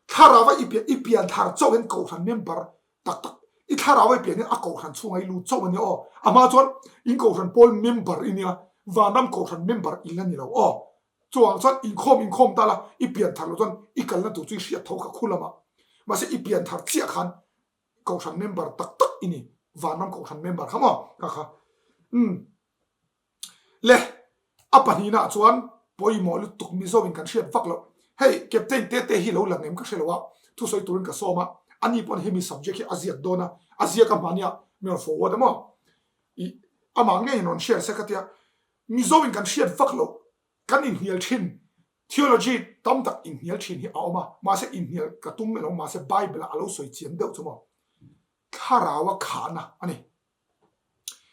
Thlarauva i pian, i pian thar chauh hian kohhran member tak tak, i thlarauva i pian hian a kohhran chhungah i lut chauh a nia aw. A hma chuan in kohhran pawl member i nia, vanram kohhran member i la ni lo aw. Chuvang chuan inkhawm inkhawm ta la, i pian thar loh chuan i kalna tur chu i hriat tho kha khu lamah. Mahse i pian thar chiah khan kohhran member tak tak i ni, vanram kohhran member kha maw ka kha. Umm. Le, a pahnihna chuan pawimawh lutuk Mizo in kan hriat vak loh. Hei, Captain Tete hi lo lang em ka hre lo a, thusawi turin ka sawm a, ani pawn hemi subject hi a ziak dawn a, a ziak a hmahnia min rawn forward a maw? I, amah ngeiin rawn share se ka tia, Mizo in kan hriat vak loh, kan inhnial thin, theology tam tak inhnial thin hi a awm a, mahse inhnial ka tum elo, mahse Bible ah a lo sawi chian deuh chu maw? Thlarau a khahna a ni.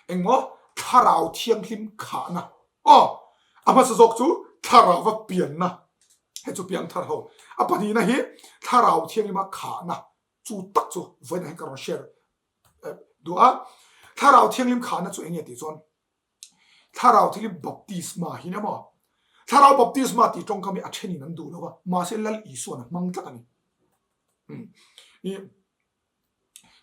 Engmaw? Thlarau thianghlim khahna. Aw! A hmasa zawk chu thlarauva pianna. Hei chu piang thar ho. A pahnihna hi thlarau thianghlima khahna. Chu tak chu vawiinah hian ka rawn share duh a. Thlarau thianghlim khahna chu eng nge tih chuan thlarau thianghlim baptisma hi nia maw? Thlarau baptisma tih tawngkam hi a thenin an duh lo va, mahse Lal Isuan a hmang tlat a ni.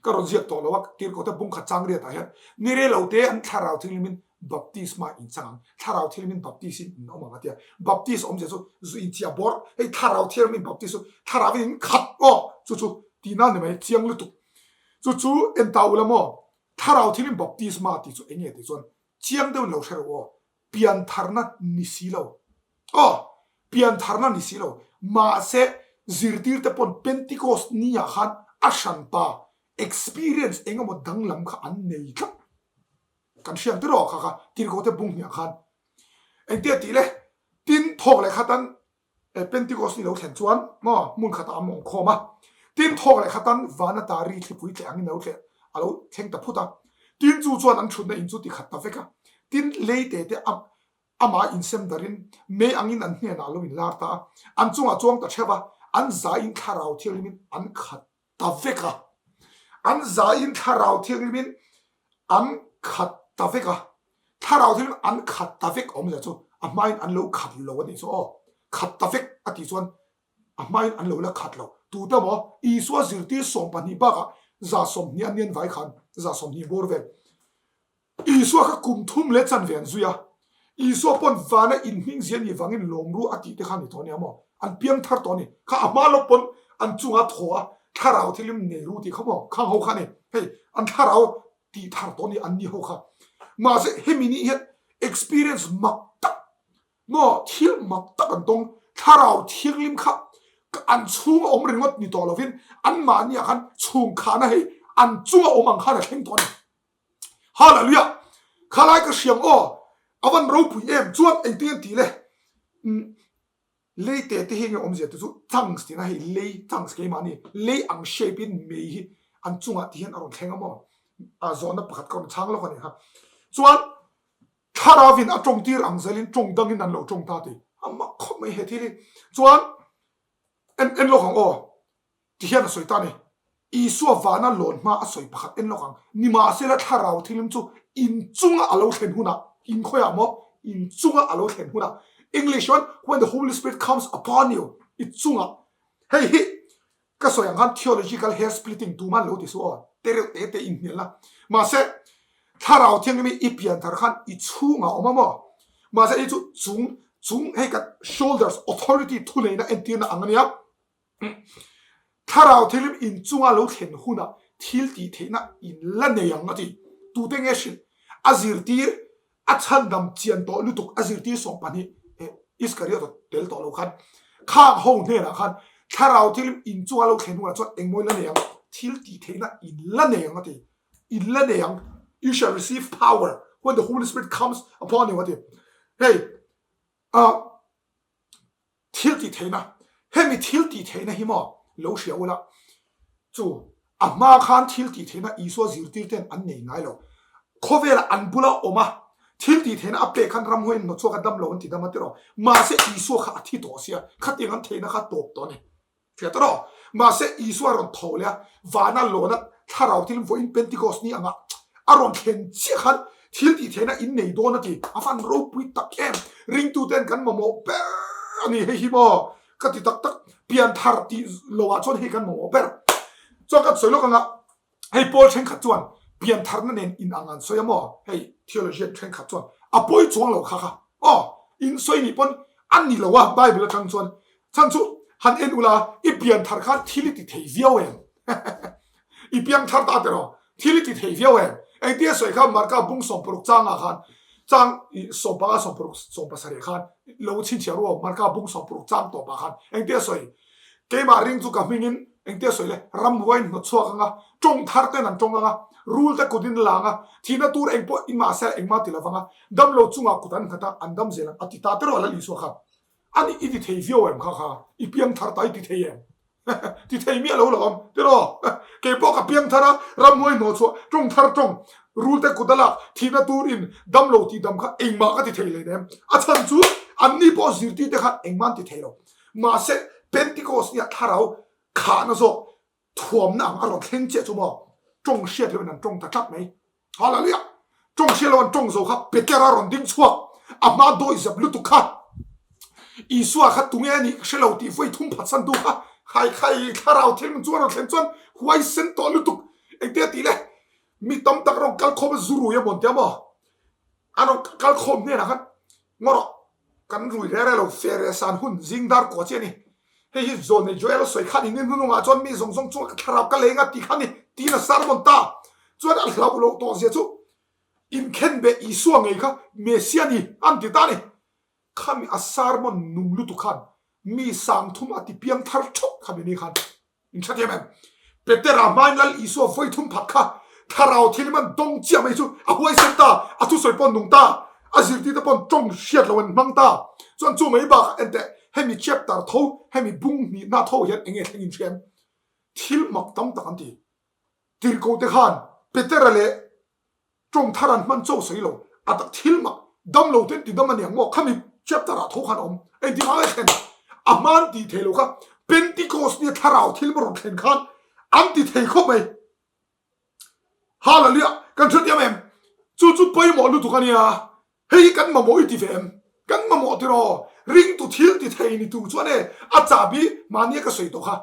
Ka rawn ziak tawh lo a, Tirhkohte bung khat chang riatah hian ni rei lo te an thlarau thinghlimin baptisma in chang ang, thlarau thinghlimin baptis in in awm ang a tia. Baptis awmzia chu zu inchiah bawr, hei thlarau thianghlimin baptis chu thlarauin in khat aw chu chu tihna ni mai chiang lutuk. Chu chu en ta ula maw thlarau thinghlim baptisma tih chu eng nge tih chuan chiang deuhin lo hre rawh aw. Piantharna ni si lo. Aw, piantharna ni si lo. Mahse, zirtirte pawn Pentecost ni ah khan a hranpa experience eng emaw danglam kha an nei tlat. Kan hriat tir aw kha kha Tirhkohte bung hniah khan. Engtia tih le? Tin, thawk leh khatan Pentecost ni lo thlen chuan maw hmun khatah an awm khawm a. Tin, thawk leh khatan van ata ri thlipui tleh angin a lo tleh a lo thleng ta phut a. Tin, chu chuan an thutna in chu ti khat ta vek a. Tin, leite te a amah insem darin mei angin an hnenah a lo inlar ta a. An chungah chuang ta theuh a, an zaiin thlarau thianghlimin an khat ta vek a. An zaiin thlarau thianghlimin an khat ta vek a. Thlarau thianghlim an khat ta vek awmzia chu a hmain an lo khat lo a nih chu aw. Khat ta vek a tih chuan a hmain an lo la khat lo. Tute maw Isua zirtir 12 bakah 20 an nian vai khan 20 bawr vel Isua kha kum thum leh chanve an zui a, Isua pawn vana inhming zia nih vangin lawm ru a tih te kha a ni tawh a nia maw? An piang thar tawh a ni. Kha a hma lawk pawn an chunga thaw a, thlarau thilim nei ru tih kha maw? Khang ho kha a ni. Hei, an thlarau tih thar tawh a ni an ni ho kha. Mahse, hemi nih hian experience mak tak maw, thil mak tak an tawng. Thlarau thianghlim kha an chhunga awm ringawt ni tawh lovin anmahniah khan chhungkhahna hei an chunga awm ang khan a thleng tawh a ni. Hallelujah! Khalai ka hriam aw, a van ropui em, chuan engtin an ti le? Umm lei te te hi enge awmzia te chu tongues tihna hei lei tongues keimahni lei ang shape in mei hi an chungah ti hian a rawn thleng a maw? A zawhna pakhat ka rawn chhang lawk a nih kha. Chuan thlarauin a tawng tir ang zelin tawng dangin an lo tawng ta ti. A mak khawp mai he thil hi. Chuan en en lawk ang aw. Ti hian a sawi ta a ni. Isua vana lawn hma a sawi pakhat en lawk ang. Nimahsela thlarau thilim chu in chunga a lo thlen hunah, in khawiah maw? In chunga a lo thlen hunah. English chuan when the Holy Spirit comes upon you, i chungah. Hei hi ka sawi ang khan theological hair splitting tuman lo ti suh aw, te reuh te te inhnialna. Mahse thlarau thianghlim hi i pian thar khan i chhungah a awm a maw? Mahse hei chu chung, chung hei kan shoulders authority thuneihna entirna ang a nia. Thlarau thilim in chunga lo thlen hunah thil tih theihna in la nei ang a ti. Tute nge hrilh? A zirtir a chhandam chian tawh lutuk a zirtir 12 Iskariot a tel tawh lo khan khang ho hnenah khan thlarau thilim in chunga lo thlen hunah chuan engmaw in la nei ang? Thil tih theihna in la nei ang a ti. In la nei ang. You shall receive power when the Holy Spirit comes upon you a ti. Hei, ah. Thil tih theihna, Hemi thil tih theihna hi maw lo hria ula, chu a hma khan thil tih theihna Isua zirtir ten an nei ngai lo. Khawvelah an bula awm a, thil tih theihna a pek khan ramhuai in hnawtchhuak a dam lo an ti dam a tiraw. Mahse Isua kha a thi tawh sia, khatiang an theihna kha tawp tawh a ni. Hria ta rawh. Mahse, Isua a rawn tho leh a, vana lawna thlarau thil vawiin Pentecost ni angah a rawn thlen chiah khan thil tih theihna in nei dawn a ti. A van ropui tak em! Ringtuten kan mamawh ber a ni hei hi maw? Ka ti tak tak. Pianthar tih loah chuan hei kan mamawh ber. Chuan kan sawi lawk anga Hei pawl thenkhat chuan piantharna nen in ang an sawi a maw? Hei theologian thenkhat chuan a pawi chuang lo kha kha aw in sawi nih pawn a ni lo a Bible atang chuan chhan chu han en ula i pianthar khan thil i ti thei viau em? I piangthar ta tiraw thil i ti thei viau em? Engtia sawi kha Marka bung 60 changah khan chang 15 60 17 khan lo chhinchhiah ru aw Marka bung 60 chang tawpah khan engtia sawi Keimah ring chu ka hmingin engtia sawi le, ramhuai in hnawtchhuak anga, tawng thar ten an tawng anga, rul te kut in la anga, thihna tur eng pawh in mahse engmah ti lovang a, damlo chungah kut an nghat a, an dam zel ang a ti ta teraw Lal Isua khan. Ani i ti thei viau em kha kha, i piang thar ta i ti thei em? Ti thei miah lo lo awm tiraw? Kei pawh ka piang thar a, ramhuai hnawhchhuah, tawng thar tawng, rul te kut a lak, thihna tur in damlo tih dam kha engmah ka ti thei hleinem. A chhan chu anni pawh zirtirte khan engmah an ti thei lo. Mahse, Pentecost nia thlarau khahna zawk thuamna ang a rawn thleng chiah chu maw? Tawng hriat loin an tawng ta tlat mai. Hallelujah! Tawng hriat lo an tawng zo kha Petera rawn ding chhuak, a hma dawi zep lutuk kha. Isua kha tunge a nih ka hre lo tih vawi thum phatsantu kha khai khai thlarau thil min chu a rawn thlen chuan huaisen tawh lutuk. Engtia tih le? Mi tam tak rawn kal khawm a zu rui a mawn tia maw? A rawn kal khawm hnenah khan ngaw rawh kan rui reh reh lo fe reh san hun zing dar kua chi a ni. Hei hi Zawnei Joel a sawi kha ni ni hnunungah chuan mi zawng zawng chungah ka thlarau ka leng a tih kha ni tiin a sermon ta. Chuan a hlauh loh tawh zia chu inkhenbeh Isua ngei kha Messiah ni an ti ta a ni. Khami a sermon nung lutuk khan mi 3000 a ti piang thar theuh khami ni khan in hre thiam em? Petera hmain Lal Isua vawi thum phat kha thlarau thil man dawng chiah mai chu a huaisen ta, a thusawi pawh nung ta, a zirtirte pawh tawng hriat lo an hmang ta. Chuan chu mai bakah enteh hemi chapter tho, hemi bung hnihna tho hian enge thleng in hria em? Thil mak tam tak an ti. Tirhkohte khan Petera leh Tawng thar an hman cho sawi lo, a tak thil mak dam lo ten ti dam a niang maw? Khami chapter ah tho khan a awm. Engti hma nge thlen? A hma an tih thei lo kha Pentecost nia thlarau thil maw rawn thlen khan an ti thei khawp mai. Hallelujah! Kan hre diam em? Chu chu pawimawh lutuk a nia. Hei hi kan mamawh i ti ve em? Kan mamawh tiraw? Ringtu thil ti thei ni tur chuan e, a chahbi mahnia ka sawi tawh kha.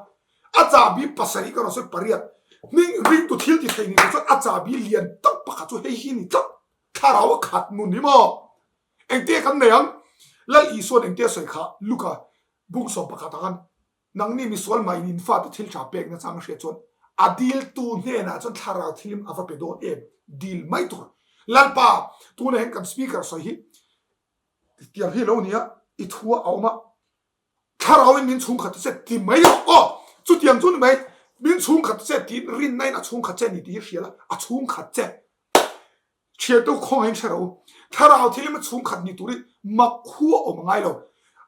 A chahbi pasarih ka rawn sawi pariat. Hming ringtu thil ti thei ni tur chuan a chahbi lian tak pakhat chu hei hi ni tlat. Thlarau a khat nun hi maw? Engtia kan nei ang? Lal Isua'n engtia sawi kha Luka bung 11 ah khan Nangni misual mah in in fate thil tha pek nachang a hriat chuan a diltu hnenah chuan thlarau thilim a va pe dawn em? Dil mai tur. Lalpa, tunah hian kan speaker sawi hi tiang hi lo nia, i thu a awm a, thlarau in min chhungkhat che ti mai rawh aw, chutiang chu ni mai, min chhungkhat che tiin rinna in a chhungkhat che ni tih hi hria la, a chhungkhat che. Thiantu khawngaihin hre rawh u. Thlarau thil emaw chhungkhat ni turin mak khu a awm ngai lo.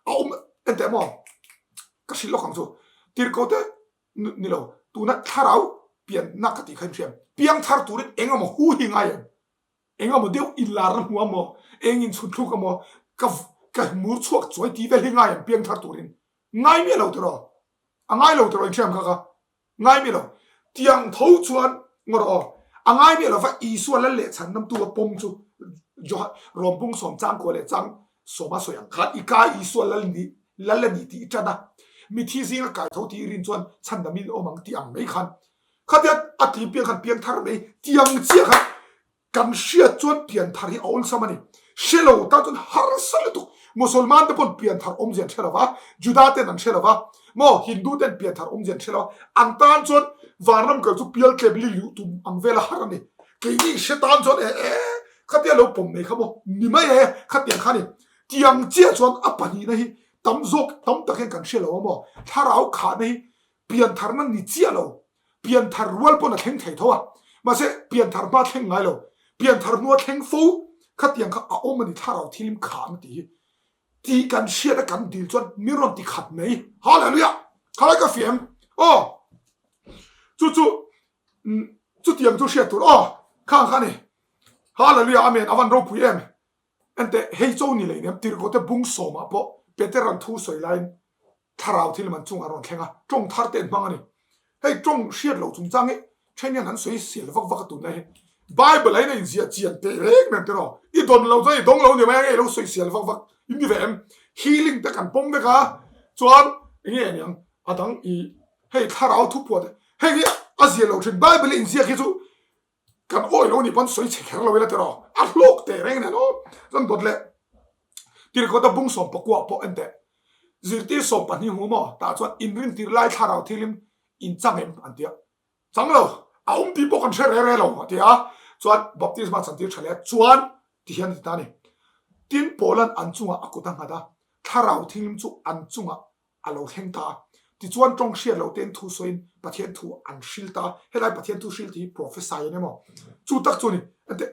A awm enteh maw? Ka hrilh lawk ang chu. Tirhkote ni lo, tuna thlarau pianna ka tih kha in hriam. Piangthar turin eng emaw hu hi ngai em? Eng emaw deuh inlarna hmu amaw? Eng inchhun thluk amaw? Ka ka mur chhuak chuai tih vel hi ngai em piangthar turin? Ngai miah lo tiraw? A ngai lo tiraw in hriam kha ka? Ngai miah lo. Tiang tho chuan ngaw rawh aw. A ngai miah lo va Isua lal leh chhan namtu a pawm chu Johan Rom bung sawm chang kua leh chang sawma sawi ang khan i kai Isua lal ni lal a ni tih i tan a. Mithi zinga kai tho tih i rin chuan chhandamin awm ang tih ang mai khan khatia a ti piang khan piang thar mai tiang chiah khan Kan hriat chuan pianthar hi a awlsam a ni. Hre lo tan chuan harsa lutuk. Musulman te pawn pianthar awmzia an hre lo va, Juda ten an hre lo va, maw Hindu ten pianthar awmzia an hre lo va, an tan chuan vanram kal chu pial tlem li luh tum ang vel a har a ni. Keini hre tan chuan e e khatia lo pawm nei kha maw ni mai e khatiang kha a ni. Tiang chiah chuan a pahnihna hi tam zawk tam tak hian kan hre lo a maw thlarau khahna hi piantharna ni chiah lo Pianthar rual pawn a thleng thei tho a, mahse pianthar hma thleng ngai lo, pianthar hnua thleng fo khatiang kha a awm a ni thlarau thilim khan a tih hi. Tih kan hriat a kan dil chuan min rawn ti khat mai. Hallelujah! Khalai ka fiah em? Aw! Chu chu chutiang chu hriat tur aw khang kha a ni. Hallelujah! Amen! A van ropui em! Enteh, hei cho ni lei nem tirhkote bung sawmah pawh Peteran thu sawi laiin Thlarau thil man chungah rawn thleng a, tawng thar te an hmang a ni. Hei tawng hriat loh chungchang hi then hian an sawi sel vak vak a tunlai hi. Bible ah hian a inziah chian teh reng reng tiraw? I dawn lo chuan i dawng lo ni mai a nge i lo sawi sel vak vak in ni ve em? Healing te kan pawm vek a, chuan enge aniang a dang i hei thlarau thuphuah te hei hi a ziah loh thin Bible a inziak hi chu kan awi lo ni pawn sawi chhe kher lo ila tiraw a hlawk teh reng nen aw chuan dawt leh tirkawta bung 14 pawh en teh zirtir 12 hu maw tah chuan inrin tir lai thlarau thilim in chang em an tia chang lo a awm tih pawh kan hre re re lo a tia chuan baptisma chantir tha leh chuan ti hian ti ta ni tin Paulan an chungah a kut a nghat a thlarau thilim chu an chungah a lo thleng ta a. Tichuan tawng hriat loh tein thu sawiin Pathian thu an hril ta a. Helai Pathian thu hril tih hi prophesy a ni maw? Chu tak chu a ni. Enteh,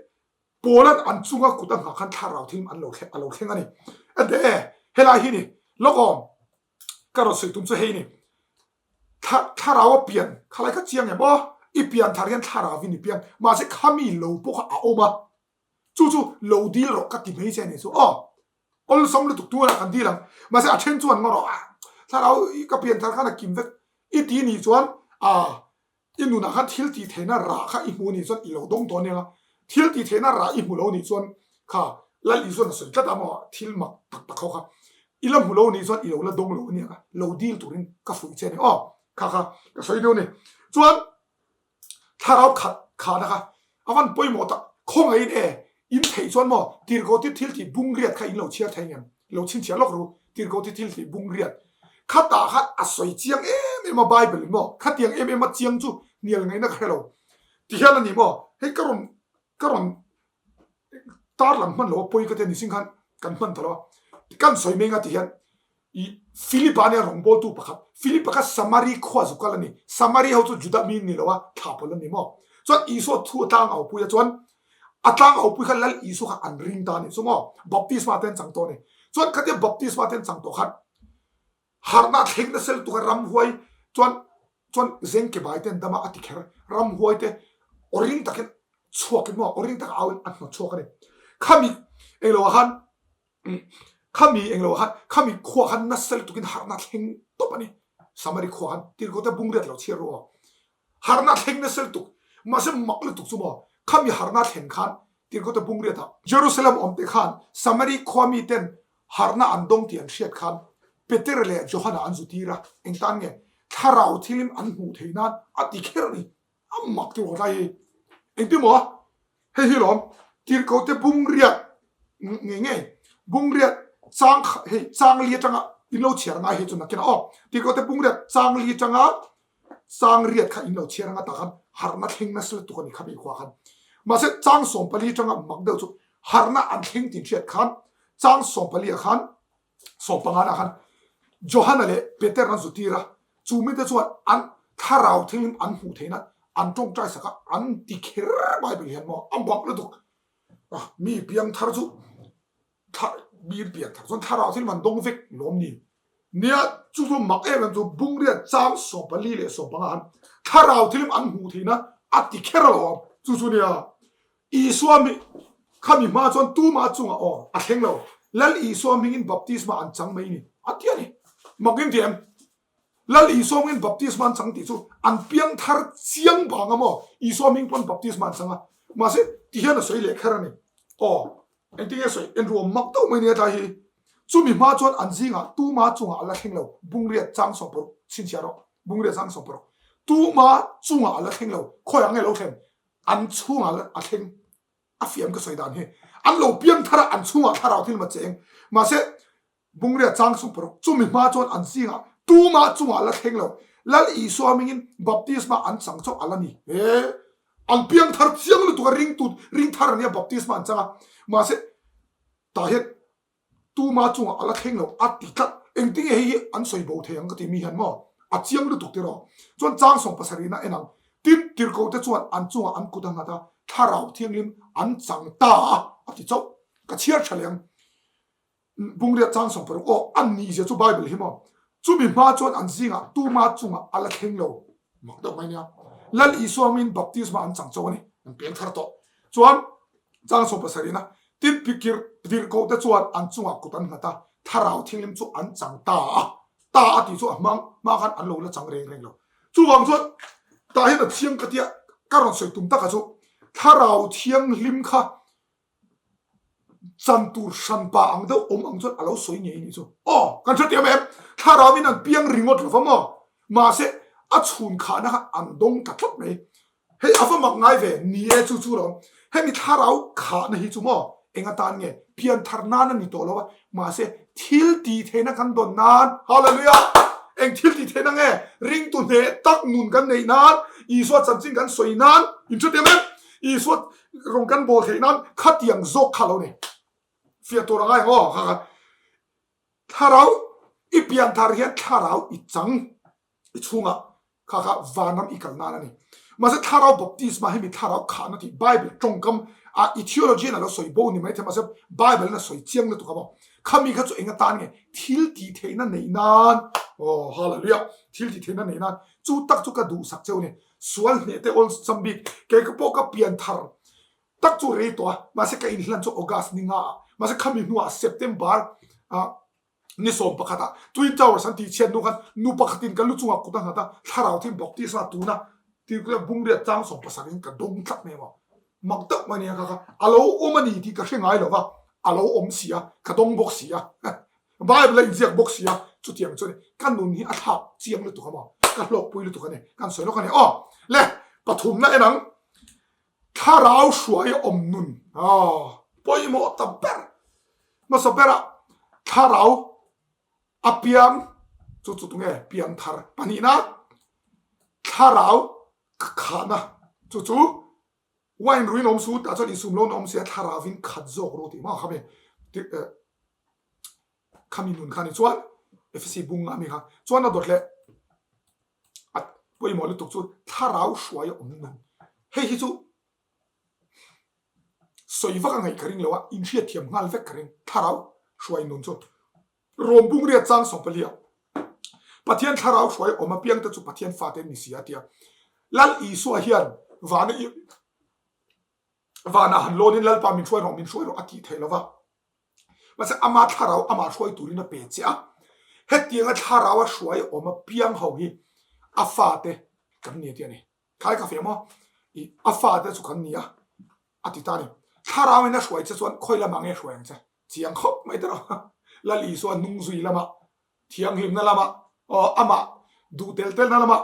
Paula'n an chunga kut a nghah khan thlarau thil an lo thleng, a lo thleng a ni. Enteh e, helai hi ni. Lawkawm, ka rawn sawi tum chu hei ni. Thla, thlarau a pian, khalai kha chiang em aw? I pian thar hian thlarauin i pian. Mahse khami lo pawh kha a awm a. Chu chu lo dil rawh ka ti mai che a ni chu aw. Awlsam lutuk tunah kan dil ang. Mahse a then chuan ngaw rawh a thlarau ka pian thar khan a kim vek i ti nih chuan a i nunah khan thil tih theihna rah kha i hmu nih chuan i lo dawng dawn nia. Thil tih theihna rah i hmu lo nih chuan kha Lal Isuan a sawi tlat a maw thil mak tak tak ho kha i la hmu lo nih chuan i lo la dawng lo ania lo dil turin ka fuih che a ni aw. Kha kha ka sawi deuh a ni. Chuan. Thlarau khat khahna kha a van pawimawh tak. Khawngaihin e, in theih chuan maw Tirhkohte thil tih bung riat kha in lo chhiar thei ngem? Lo chhinchhiah lawk ru, Tirhkohte thil tih bung riat khatah khan a sawi chiang em em a Bible in maw khatiang em em a chiang chu hnial ngaihna ka hre lo. Tihian a ni maw hei ka rawn ka rawn tar lam hman lo a pawi ka ti a ni sing khan kan hman ta lo a kan sawi meng a ti hian i Philip a nia rawngbawltu pakhat Philip a kha Samari khua zu kal a ni Samari ho chu Juda mi ni lo a thla pawl an ni maw chuan Isua thu a tlang au pui a chuan a tlang au pui kha Lal Isua kha an ring ta a ni chu maw baptisma te an chang tawh a ni chuan khatia baptisma te an chang tawh khan Harhna thleng nasa lutuk a ramhuai chuan chuan zengke bai te an dam a a ti kher. Ramhuai te aw ring takin chhuakin maw aw ring taka au in a hnawt chhuak a ni. Khami englo ah khan khami englo ah khan khami khua khan nasa lutukin harhna thleng tawp a ni. Samari khua khan tirhkoh te bungriat lo chhiar ru aw. Harhna thleng nasa lutuk mahse mak lutuk chu maw khami harhna thlen khan tirhkoh te bungriat ah Jerusalem awm te khan Samari khua mi ten Harhna an dawng tih an hriat khan Peter leh Johana an zu tir a, engtan nge thlarau thilim an hmuh theih nan a ti kher a ni. A mak tur kawt lai hi. Engtin maw? Hei hi lawm tirhkohte bungriat ngei ngei bungriat chang hei chang li atanga in lo chhiar ngai hei chu nakinah aw tirhkohte bungriat chang li atanga chang riat kha in lo chhiar anga tah khan harhna thleng nasa lutuk a ni khami khua khan. Mahse chang 14 atanga mak deuh chu harhna an thleng tih hriat khan chang 14 ah khan 15 ah khan Johana leh Peter an zu tir a, chu mite chuan an thlarau thilhlim an hmuh theihna an tawngtai sak a, an ti kher Bible hian maw a mak lutuk a, mi piangthar chu mi piangthar chuan thlarau thilhlim an dawng vek lawm ni. Nia, chu chu mak em em chu Bungriat chang 14 leh 15 khan thlarau thilhlim an hmuh theihna a ti kher alawm. Chu chu nia, Isua mi khami hma chuan tuma chungah aw a thleng lo. Lal Isua hmingin baptisma an chang mai ni a ti a ni. Mak in ti em? Lal Isua hmingin baptisma an chang tih chu an piang thar chiang vang a maw? Isua hming pawn baptisma an chang a. Mahse, ti hian a sawi leh kher a ni. Aw, engtin nge sawi? Enruam mak deuh mai nia tlai hi. Chumi hma chuan an zingah tuma chungah a la thleng lo. Bungriat chang 16 chhinchhiah rawh. Bungriat chang 16. Tuma chungah a la thleng lo. Khawiah nge lo thlen? An chhungah a thleng a fiam ka sawi dan hi. An lo piang thar a, an chhungah thlarau thil ma cheng. Mahse, Bungria chang sung paruk chumi hma chuan an zingah tumah chungah la thleng lo. Lal Isua hmingin baptisma an chang chauh a la ni. He an piang thar chiang lutuk a, ringtu ring thar ania baptisma an chang a. Mahse, tah hian Tuma chungah a la thleng lo a ti tlat. Engtinge hei hi an sawi bo thei ang ka ti mi hian maw? A chiang lutuk tiraw? Chuan chang 70 a en ang. Tin, tirhkohte chuan an chungah an kut a nghat a, Thlarau Thianghlim an chang ta a, a ti chauh. Ka chhiar tha leh ang. Bungriat chang 60 aw, an nihzia chu Bible hi maw? Chumi hma chuan an zingah tuma chungah a la thleng lo. Mak deuh mai nia. Lal Isua hmingin baptisma an chang chauh a ni. An peng thar tawh. Chuan chang 70 a, tin pikir tirhkoh te chuan an chungah kut an nghat a, Thlarau Thianghlim chu an chang ta a. Ta a tih chu a hmang hma khan an lo la chang reng reng lo. Chuvang chuan tah hian a chiang ka tia ka rawn sawi tum taka chu Thlarau Thianghlim kha Chan tur hranpa ang deuh awm ang chuan a lo sawi ngei nih chu. Aw, kan hre tiam em? Thlarau in an piang ringawt lo va maw? Mahse, a chhun khahna kha an dawng ta tlat mai. Hei a va mak ngai ve, ni e chu chu lo. Hemi thlarau khahna hi chu maw eng atan nge? Pian thar nan a ni tawh lo a, mahse thil tih theihna kan dawn nan, Hallelujah! Eng thil tih theihna nge? Ringtu hneh tak nun kan neih nan, Isua chanchin kan sawi nan, in hre tiam em? Isua Rawng kan bawl theih nan khatiang zawk kha lo ni. Fiah tur a ngai ang aw. Kha kha thlarau i pian thar hian thlarau i chang i chhungah kha kha vanram i kal nan a ni. Mahse thlarau baptisma hi mi thlarau khahna tih Bible tawngkam a i theology in a lo sawi bo ni maithei mahse Bible in a sawi chiang lutuk a maw. Khami kha chu eng atan nge thil tih theihna neih nan aw hallelujah thil tih theihna neih nan chu tak chu ka duhsak cheu a ni. Sual hneh te awl sam bik kei ka pawh ka pian thar tak chu rei tawh a, mahse ka inhlan chu August ni nga ah, mahse khami hnuah September ah ni 11 ah Twin Towers an tih chhiat hnu khan nu pakhatin ka lu chungah kut a nghat a, thlarau thim baptisma tuna tih bungriat chang 70 in ka dawng tlat mai maw. Mak deuh mai nia kha kha a lo awm a ni tih ka hre ngai lo va, a lo awm si a, ka dawng bawk si a. Bible a inziak bawk si a, chutiang chuan ka nun hi a thlak chiang lutuk a maw, ka hlawkpui lutuk a ni, kan sawi lawk a ni. Aw le! Pathumna en ang, Thlarau hruai awm nun pawimawh ta ber hmasa berah thlarau a piang chu chu tunge piang thar pahnihna thlarau khahna chu chu wine ruin awm su tah chuan insum lo na awm sia thlarauvin khat zawk ru tih maw khami khami nun kha ni chuan Efesi bung ami kha chuan a dawt leh A pawimawh lutuk chu thlarau hruai a awm nun. Hei hi chu sawi vak a ngaih ka ring lo a, inhriat thiam nghal vek ka ring. Thlarau hruai nun chu Rom bungriat chang sawmpalia Pathian thlarau hruai awm apiang te chu Pathian fate an ni si a tia. Lal Isua hian vana vanah han lawnin Lalpa min hruai rawh min hruai rawh a tih theih lo va. Mahse ama thlarau amah hruai turin a pe che a, hetianga thlarau a hruai awm apiang ho hi a fate kan ni a ti a ni. Thlai ka feh maw? I a fate chu kan ni a, a ti ta a ni. Thlarau in a hruai che chuan khawi lamah nge hruai ang che? Chiang khawp mai tawh. Lal Isua hnung zui lamah, thianghlimna lamah, aw amah duh tel telna lamah,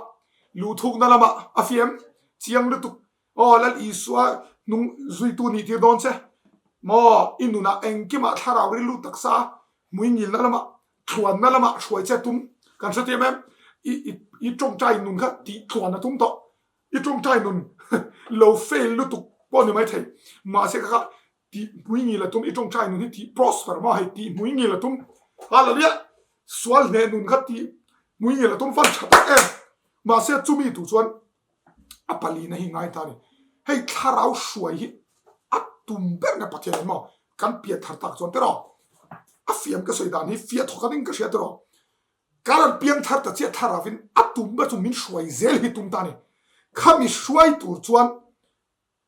luhthukna lamah a fiam chiang lutuk. Aw Lal Isua hnung zuitu nih tir dawn che maw? I nunah engkimah thlarau rilru taksa hmuingilna lamah thluanna lamah hruai che tum kan hre tir em? I i i tawngtai nun kha tih thluan a tum tawh. I tawngtai nun lo fail lutuk pawh ni maithei. Mahse kha kha tih hmuingil a tum, i tawngtai nun hi tih prosper maw hei tih hmuingil a tum. Hallelujah! Sual hneh nun kha tih hmuingil a tum fan tha tak em? Mahse chumi tu chuan a palina hi ngai ta a ni. Hei thlarau hruai hi a tum ber nge Pathian in maw kan pian thar tak chuan tiraw a fiam ka sawi dan hi fiah thawk a ding ka hria tiraw ka rawn piang thar ta chiah thlarau in a tum ber chu min hruai zel hi tum ta a ni. Khami hruai tur chuan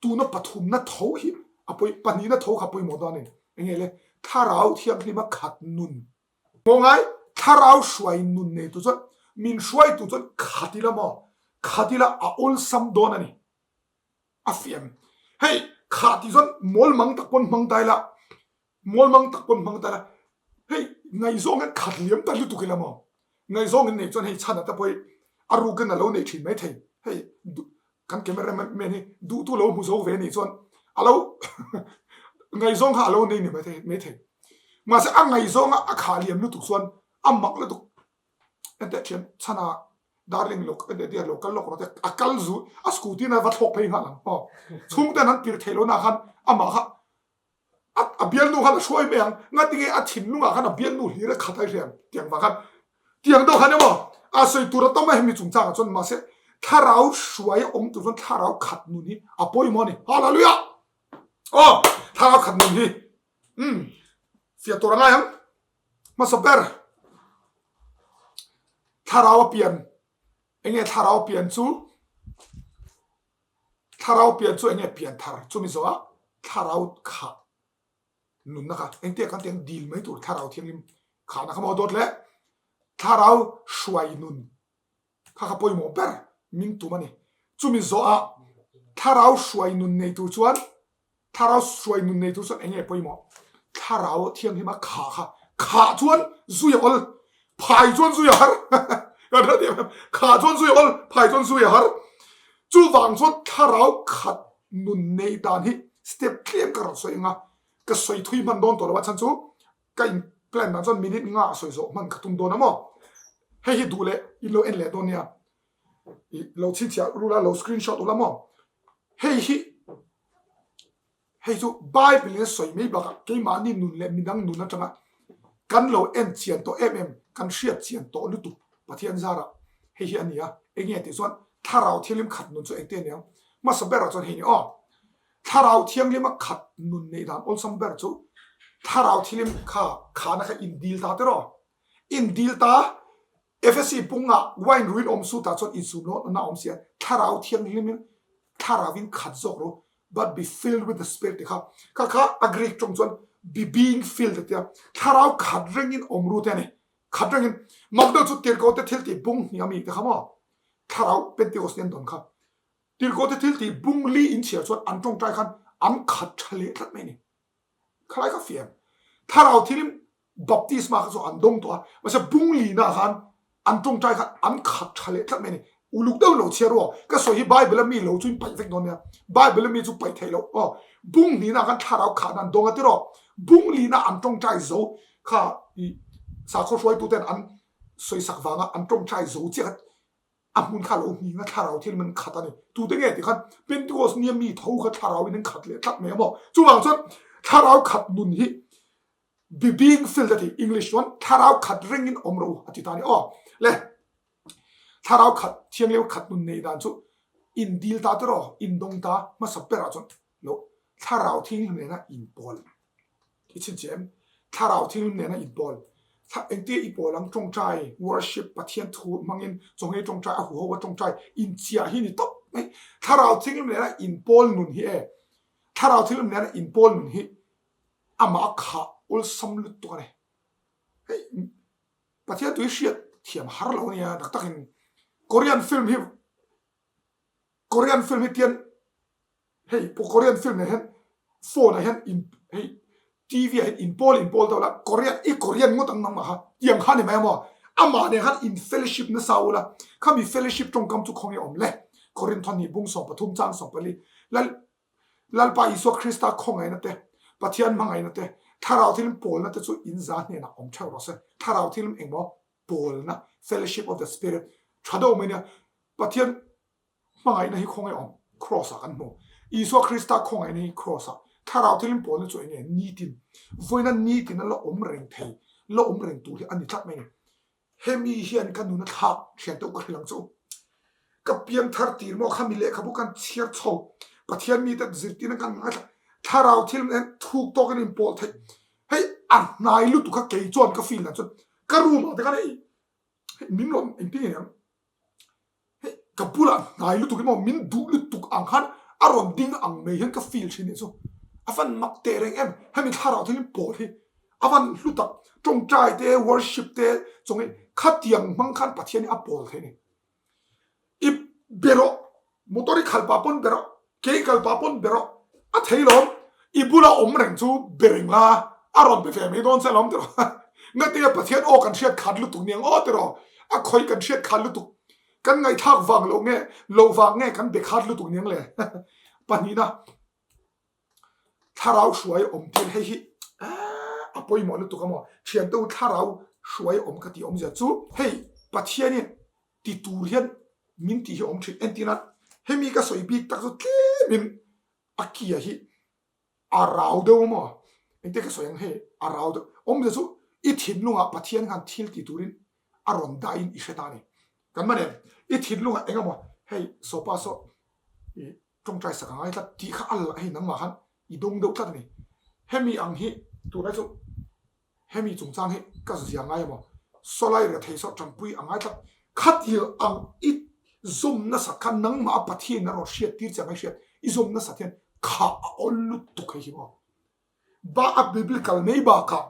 Tuna pathumna tho hi a pawi, pahnihna tho kha pawimawh dawn a ni. Enge le? Thlarau Thianghlima khat nun. Mawngai, Thlarau hruai nun nei tu chuan, min hruai tu chuan khat ila maw? Khat ila a awlsam dawn a ni. A fiam. Hei, khah tih chuan mawlmang tak pawn hmang ta ila, mawlmang tak pawn hmang ta ila, hei ngaihzawng hian khat liam ta lutuk ila maw? Ngaihzawng in nei chuan hei chhan ata pawh hi a rukin a lo nei thin maithei. Hei, Kan camera man hi duhtu lo hmu zo ve anih chuan a lo ngaihzawng kha a lo nei ni mai maithei. Mahse a ngaihzawnga a khah liam lutuk chuan a mak lutuk. Enteh thian chhana darling lo enteh dear lo kal lawk rawh te a kal zu a scooty in a va thlawk phei nghal ang aw. Chhungten an tir theih lohna khan amah kha A bialnu khan a hruai mai ang, ngatinge a thinlungah khan a bialnu hlir a khat a hriam tiang vang khan tiang deuh khan emaw a sawi tur a tam a hemi chungchangah chuan mahse thlarau hruai a awm tur chuan thlarau khat nun hi a pawimawh a ni. Hallelujah! Aw thlarau khat nun hi umm fiah tur a ngai ang. Hmasa ber thlarau a pian enge thlarau pian chu Thlarau pian chu enge pian thar chumi zawhah thlarau khah nunna kha engtia kan tiang dil mai tur thlarau thianghlim khahna kha maw dawt le thlarau hruai nun kha kha pawimawh ber min tum a ni. Chumi zawhah thlarau hruai nun nei tur chuan Thlarau hruai nun nei tur chuan eng nge pawimawh? Thlarau thianghlim a khah kha. Khah chuan zui a awl, phai chuan zui a har. Kan hre tih em? Khah chuan zui a awl, phai chuan zui a har. Chuvang chuan thlarau khat nun nei dan hi step tlem ka rawn sawi ang a, ka sawi thui hman dawn tawh lo a chhan chu ka in plan dan chuan minute nga a sawi zawh hman ka tum dawn a maw? Hei hi duh leh in lo en leh dawn nia. I lo chhinchhiah rul a, lo screenshot ula maw? Hei hi hei chu Bible in a sawi mai bakah keimahni nun leh midang nun atanga kan lo en chian tawh em em, kan hriat chian tawh lutuk Pathian zarah hei hi a ni a. Enge tih chuan Thlarau Thianghlim khat nun chu engte a ni ang? Hmasa berah chuan hei ni aw. Thlarau Thianghlima khat nun neih dan awlsam ber chu Thlarau Thianghlim kha khana kha indil ta tiraw? Indil ta Efesi pungah wine ruin awm su tah chuan insum lo na awm sia, Thlarau Thianghlimin Thlarauin khat zawk ru, but be filled with the Spirit ti kha, kha kha a Greek tawng chuan be being filled a tia, Thlarau khat rengin awm ru te a ni, khat rengin, mak deuh chu Tirhkohte thil tih bung hnih a mi te kha maw, Thlarau Pentecost ni an dawn kha, Tirhkohte thil tih bung li inchhiar chuan an tawngtai khan an khat tha leh tlat mai a ni. Khalai ka fiam. Thlarau Thianghlim baptisma kha chu an dawng tawh a, mahse bung lina khan an tawngtai khan an khat tha leh tlat mai a ni. Uluk deuh lo chhiar aw. Ka sawi hi Bible a mi lo chu in paih vek dawn nia. Bible a mi chu paih theih loh aw. Bung hnihna khan thlarau khahna an dawng a tiraw. Bung lihna an tawngtai zo kha i sakhaw hruaitu ten an sawisak vanga an tawngtai zo chiah kha a hmun kha lo hning a thlarau thil in an khat a ni. Tute nge tih khan Pentecost nia mi tho kha thlarau in an khat leh tlat mai a maw. Chuvang chuan thlarau khat nun hi be being filled a ti English chuan thlarau khat rengin awm rawh u a ti ta a ni aw. Le thlarau khat thianghlim khat nun nei dan chu in dil ta te rawh in dawng ta hmasa berah chuan lo thlarau thianghlim nena inpawl i chhinchhiah em? Thlarau thianghlim nena inpawl engtia i pawl ang tawngtai worship Pathian thu hmangin chawnghei tawngtai a huho a tawngtai inchiah hi ni tawp mai thlarau thianghlim nena inpawl nun hi e thlarau thianghlim nena inpawl nun hi amah a khah awlsam lutuk a ni. Hei Pathian tui hriat thiam har lo ania tak takin Korean film hi Korean film hi tian hei pawh Korean film nen hian phone ah hian in hei TV ah hian in pawl in pawl deuh la Korean i Korean ngawt ang nangmah kha tiang kha ni mai a maw amah nen khan in fellowship nasa ula khami fellowship tawngkam chu khawnge awm le Korinthon hi bung 13 chang 14 lal Lalpa Isua Krista khawngaihna te, Pathian hmangaihna te, Thlarau thilm pawlna te chu in za hnenah awm theuh rawh se. Thlarau thilm engmaw pawlna, fellowship of the spirit, tha deuh mai nia. Pathian hmangaihna hi khawngaih awm, Kross ah kan hmu. Isua Krista khawngaihna hi Kross ah. Thlarau thilm pawlna chu enge? Nitin. Vawiina nitin a la awm reng thei, la awm reng tur hi a ni tlat mai ni. Hemi hian ka nun a thlak thian deuh ka hrilh ang chu. Ka piang thar tir maw khami lehkhabu kan chhiar chho Pathian mite zirtirna kan ngaithla thlarau thil nen thuk tawkin inpawlh theih hei a hnai lutuk kha kei chuan ka feel dan chuan ka room ah te khan hei min rawn engtin nge niang Hei ka bulah hnai lutuk emaw min duh lutuk ang khan a rawn ding ang mai hian ka feel thin nih chu. A van mak teh reng em, hemi thlarau thil pawl hi a van hlu tak, tawngtai te, worship te chawngin khatiang hmang khan Pathian hi a pawl thei a ni. I be rawh, motor i khalh pah pawn be rawh, ke i kal pah pawn be rawh, a thei lawm, i bula awm reng chu be reng la, a rawn be ve mai dawn che lawm tiraw, ngatinge Pathian aw kan hriat khat lutuk niang aw tiraw, a khawi kan hriat khat lutuk, kan ngaihthlak vang loh nge, loh vang nge kan be khat lutuk niang le, pahnihna thlarau hruai awm thil hei hi a pawimawh lutuk a maw, thiante u thlarau hruai awm ka tih awmzia chu hei Pathian in ti tur hian min tih hi awm thin entir a hemi ka sawi bik tak chu tlemin a kia hi a rau deuh a maw engte ka sawi ang hei a rau deuh awmzia chu i thinlungah Pathian khan thil ti turin a rawn dahin i hre ta a ni kan man em i thinlungah eng emaw hei sawpa saw i tawngtai sak a ngai tlat tih kha a la hei nangmah khan i dawng deuh tlat a ni hemi ang hi tunlai chu Hemi chungchang hi ka zia ngai emaw? Sawlai rethei saw tanpui a ngai tlat. Khatil ang i zawm nasat khan nangmah a Pathian a rawn hriat tir che ang i hriat i zawm nasat hian kha a awl lutuk hei hi maw? Ba a biblical mai bakah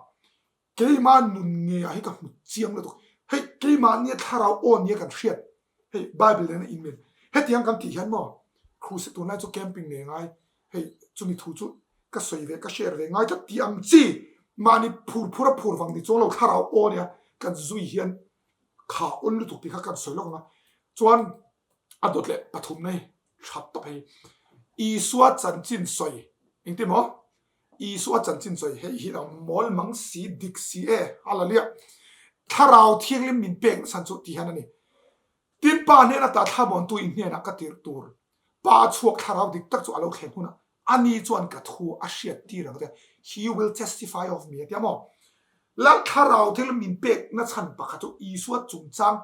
keimah nun ngeiah hi ka hmu chiang lutuk. Hei keimahnia thlarau aw nia kan hriat hei Bible nena inmil hetiang kan tih hian maw Crusade tunlai chu camping nei ngai hei chumi thu chu ka sawi ve ka share ve ngai tlat tih ang chi mahni phur phur a phur vang ni chuang lo thlarau aw nia kan zui hian kha awn lutuk tih kha kan sawi lawk ang a chuan a dawt leh pathum nei that tawp hei Isua chanchin sawi engtin maw Isua chanchin sawi hei hi lo mawl mang si dik si e hallelujah thlarau thianghlim min pek nasa chu tih hian a ni Tin Pa hnen ata thlamuantu in hnenah ka tirh tur Pa chhuak thlarau dik tak chu a lo thlen hunah ani chuan ka thu a hriat tir ang che He will testify of me a ti a maw? Lal thlarau thil min pek na chhan pakhat chu Isua chungchang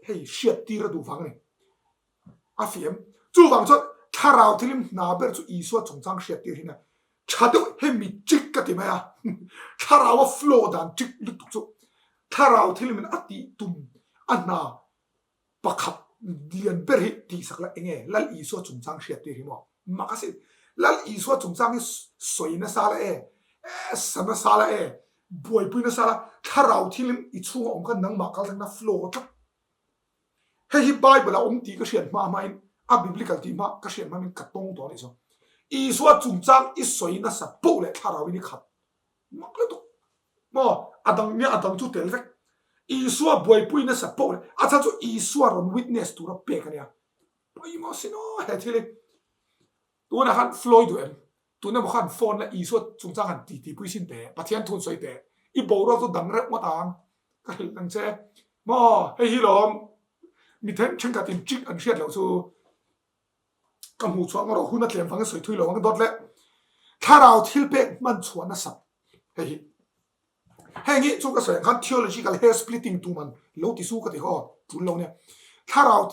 hei hriat tir a duh vang a ni. A fiam. Chuvang chuan thlarau thilim hna ber chu Isua chungchang hriat tir hi nia. Tha deuh hemi trick ka ti mai a. Thlarau a flow dan trick lutuk chu thlarau thilimin a tih tum a hna pakhat lian ber hi tihsak la enge Lal Isua chungchang hriat tir hi maw? Mak asin. Lal Isua chungchang hi sawi nasa la e, sa nasa la e, buaipui nasa la, thlarau thilim i chhunga awm kha nangmah kal thlengna flow tlat. Hei hi Bible a awm tih ka hriat hma hmain a biblical tih hma ka hriat hmain ka tawng tawh a nih chu. Isua chungchang i sawi nasa poh leh thlarauin i khat mak lutuk maw? A dang nia a dang chu tel vek. Isua buaipui nasa poh leh a chhan chu Isua rawn witness tura pek a nia. Pawimawh sin aw he thil hi. Tunah khan Floyd duh em? Tun emaw khan phone la Isua chungchang han ti ti pui sin teh, Pathian thu an sawi teh. I boruak chu dang reuh ngawt ang. Ka hrilh ang che. Maw hei hi lawm mi then thenkhat in trick an hriat loh chu ka hmuh chhuah ngawt rawh hun a tlem vangin sawi thui lo ang dawt leh thlarau thil pek hman chhuah nasat hei hi heng hi chu ka sawi ang khan theological hair splitting tum an lo ti su ka ti kha aw tul lo nia thlarau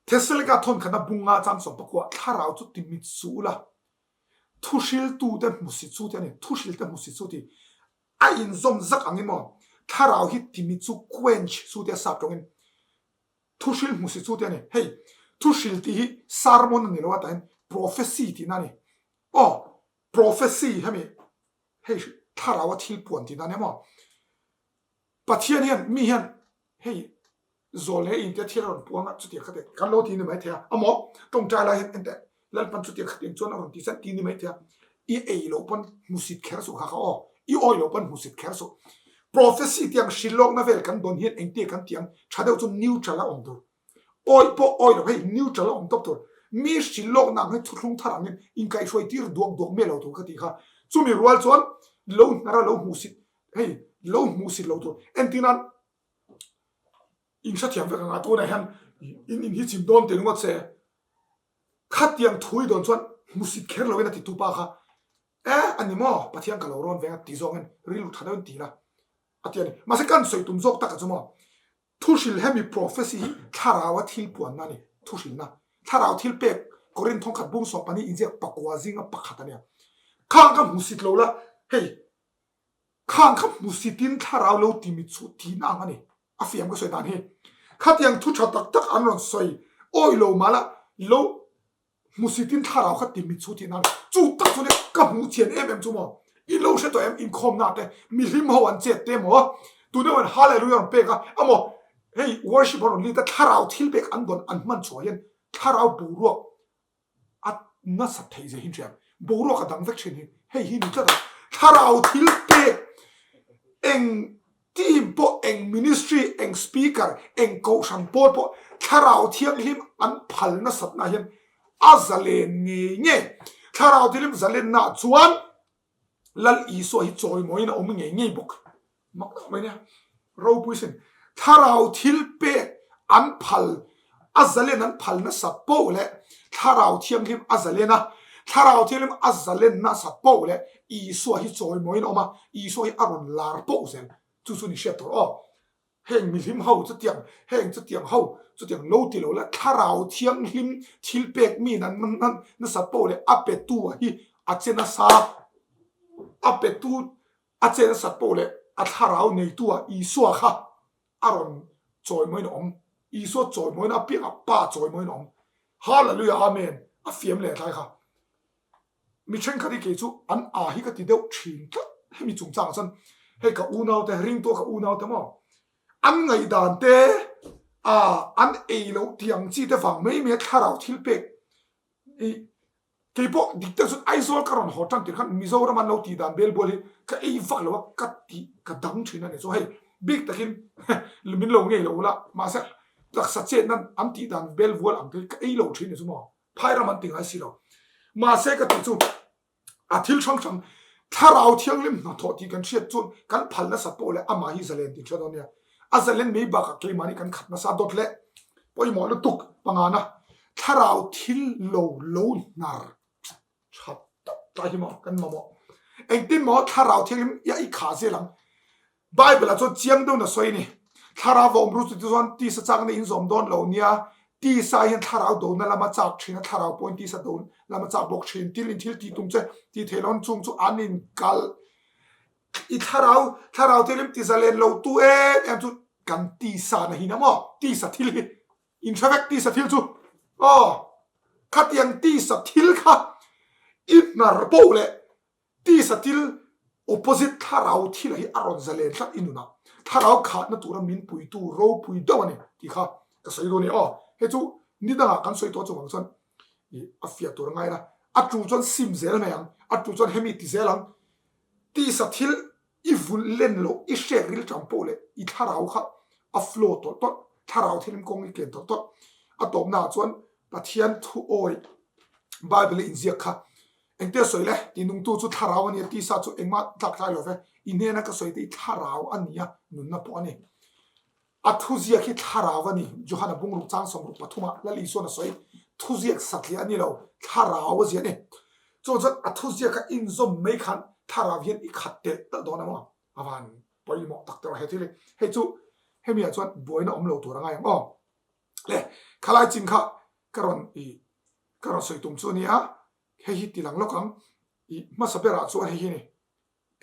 Thessalika thawn khatna bunga chang sawm pakua thlarau chu ti mit su ula thuhriltute hmusit su ti a ni thuhrilte hmusit su ti a inzawm zak angin maw thlarau hi ti mit chu quench su tia sap tawngin Thuhril hmusit chu tih a ni. Hei, thuhril tih hi sermon a ni lo a tah hian prophecy tihna a ni. Aw, prophecy hemi hei thlarau a thil puan tihna a nia maw? Pathian hian mi hian hei zawl leh intia thil a rawn puang a chutiang kha te kan lo ti ni maithei a, amaw tawngtai lai hian enteh Lalpan chutiang khatiang chuan a rawn ti chan ti ni maithei a, i ei loh pawn hmusit kher suh kha kha aw, i awi loh pawn hmusit kher suh. Prophecy tiang hrilhlawkna vel kan dawn hian engtia kan tih ang, tha deuh chu neutral a awm tur. Awi pawh awi lo hei neutral a awm tawp tur. Mi hrilhlawkna ang hi thuthlung thar angin inkaihhruai tir duak duak miah lo tur ka tih kha. Chumi rual chuan lo hnar a lo hmuhsit hei lo hmuhsit lo tur. Entir nan in hrethiam vek ang a tunah hian in in hi chim dawn teh ringawt se. Khatiang thu i dawn chuan hmusit kher loin a ti tu pa kha, E, a ni maw? Pathian ka lo rawn veng a ti zawngin rilru tha deuhin ti la a ti a ni. Mahse kan sawi tum zawk tak a chu maw? Thuhril hemi prophecy hi thlarau a thil puanna a ni, thuhrilna. Thlarau thil pek Korinth thawngkhat bung 12 inziak pakua zinga pakhat a nia. Khang kha hmusit lo la, hei Khang kha hmusitin thlarau lo ti mit chu tihna ang a ni. A fiam ka sawi dan hi. Khatiang thu tha tak tak an rawn sawi awi lo mah la, lo hmusitin thlarau kha ti mit chu tihna a ni. Chu tak chu nia ka hmuh chian em em chu maw? In lo hre tawh em? Inkhawmna te, mihlim ho an chet te maw? Tun emaw in Hallelujah rawn pek a, amaw hei worship a rawn lead a, thlarau thil pek an dawn an hman chhuah hian thlarau boruak a nasat theih zia hi hriat boruak a dang vek thin hi hei hi ni tlat a thlarau thil pek eng team pawh eng ministry eng speaker eng kohhran pawl pawh thlarau thianghlim an phal nasatna hian a zalen ngei ngei thlarau thianghlim zalenna chuan Lal Isua hi chawimawiin a awm ngei ngei bawk. Mak tak mai nia. Ropui sin. Thlarau thil pek an phal, a zalen an phal nasa poh leh Thlarau Thianghlim a zalen a, Thlarau Thianghlim a zalen nasa poh leh Isua hi chawimawiin a awm a, Isua hi a rawn lar poh zel. Chu chu ni hriat tur aw. Heng mihlim ho chutiang, heng chutiang ho chutiang lo ti lo la, Thlarau Thianghlim thil pek mi nan nasat pawh leh a petu a hi a che nasa, a petu a che nasat pawh leh a thlarau neitu a Isua kha a rawn chawimawiin a awm, Isua chawimawiin a piangah Pa chawimawiin a awm. Hallelujah Amen a fiam leh tlai kha. Mi thenkhat hi kei chu an aa hi ka ti deuh thin tlat hemi chungchangah chuan hei ka unau te ringtu a ka unau te maw an ngaihdan te aa an ei loh tiang chi te vang mai mai a thlarau thil pek i kei pawh dik tak chuan Aizawl ka rawn haw tan tir khan Mizoram an lo tih dan bel bual hi ka ei vak lo a ka tih ka dang thin a ni chu hei bik takin min lo ngei lo ula mahse taksa chet nan an tih dan bel vual ang te hi ka ei lo thin a ni chu maw. Phai ram an ti ngai si lo. Mahse ka tih chu a thil hrang hrang thlarau thianghlim hnathawh tih kan hriat chuan kan phal nasat pawh leh amah hi zalen tih hriat dawn nia. A zalen mai bakah keimahni kan khat nasa dawt leh pawimawh lutuk pangana thlarau thil lo lo hnar tha tak tlai hi maw kan mamawh. Engtin maw thlarau thianghlim ia i khah zel ang. Bible ah chuan chiang deuhin a sawi a ni. Thlarau va awm ru chu tichuan tisa chakna in zawm dawn lo nia, tisa hian thlarau dona lama chak thin a, thlarau pawhin tisa do lama chak bawk thin. Til in thil tih tum che tih theih loin chung chu an in kalh. I thlarau, thlarau thianghlim ti zalen lo tu em em chu kan tisa na hi nia maw? Tisa thil hi in hre vek tisa thil chu aw khatiang tisa thil kha i hnar poh leh Tisa thil opposite thlarau thil hi a rawn zalen tlat i nunah thlarau khahna tura min puitu ropui deuh a ni tih kha ka sawi dawn a ni aw. Hei chu ni dangah kan sawi tawh chuvang chuan ih a fiah tur a ngai la, a tu chuan sim zel mai ang, a tu chuan hemi ti zel ang. Tisa thil. I vulh len loh, i hrek rilṭam pawh leh i thlarau kha a flow tawlh tawlh, thlarau thilim kawng i ken tawlh tawlh. A tawpnaah chuan Pathian thu awi Bible-a inziak kha engtia sawi le? Ti nungtu chu thlarau a nia, tisa chu engmah tlak tlai lo ve. I hnena ka sawi te i thlarau a nia, nunna pawh a ni. A thuziak hi thlarau a ni, Johana bungruk chang 63 ah Lal Isuan a sawi. Thuziak satliah a ni lo, thlarau a ziah a ni. Chu chuan a thuziak kha inzawm mai khan thlarau hian i khat telh telh dawn emaw a van pawimawh tak tawh he thil hi. Hei chu hemi ah chuan buaina awm lo tur a ngai ang aw. Le khalai chin kha ka rawn i ka rawn sawi tum chu a nia, hei hi ti lang lawk ang i hmasa berah chuan hei hi a ni.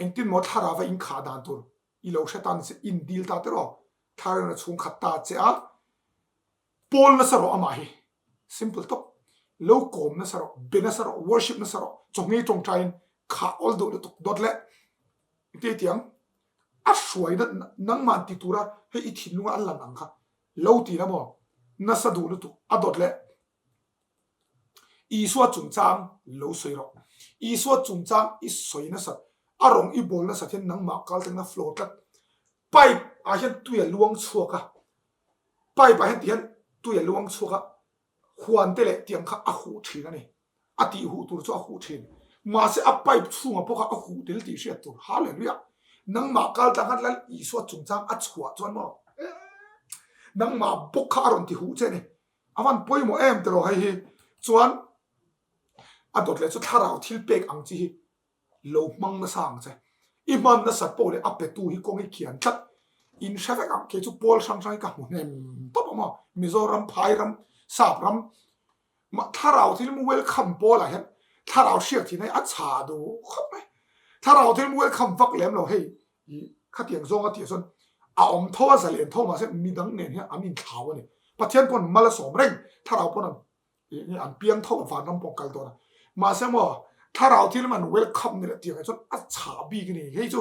Engtin maw thlarau a inkhah dan tur i lo hre ta ni che, in dil ta tiraw? Thlarau in a chhung khat ta che a, pawl nasa rawh amah hi. Simple tawp. Lo kawm nasa rawh, be nasa rawh, worship nasa rawh, chawngei tawngtaiin khah awl duh lutuk dawt leh engti tiang a hruaina nangmah ti tura hei i thinlunga an lan ang kha lo ti la maw nasa duh lutuk a dawt leh Isua chungchang lo sawi rawh. Isua chungchang i sawi nasat, a rawng i bawl nasat hian nangmah kal thlengna flow tlat. Pipe ah hian tui a luang chhuak a, pipe ah hian ti hian tui a luang chhuak a, huan te leh tiang kha a huh thin a ni. A tih huh tur chu a huh thin. Mahse a pipe chhungah pawh kha a huh tel tih hriat tur. Hallelujah! Nangmah kal tlang khan Lal Isua chungchang a chhuah chuan maw? Nangmah bawk kha a rawn ti huh che a ni. A van pawimawh em tiraw hei hi chuan a dawt leh chu thlarau thil pek ang chi hi lo hmang nasa ang che. I hman nasat pawh leh a petu hi kawng i khian tlat. In hre vek ang kei chu pawl hrang hrang hi ka hmu hnem tawp ang aw. Mizoram, Phai ram, Sap ram mah thlarau thil welcome pawl ah hian thlarau hriak thin hi a chhah duh khawp mai. Thlarau thil welcome vak lem lo hei I khatiang zawnga tih chuan a awm tho a, zalen tho mahse midang nen hian an inthlau a ni. Pathian pawn mal a sawm reng, thlarau pawn an ih an piang tho a, vanram pawh an kal dawn a. Mahse maw thlarau thil an welcome ni leh tiang ah chuan a chhah bik a ni. Hei chu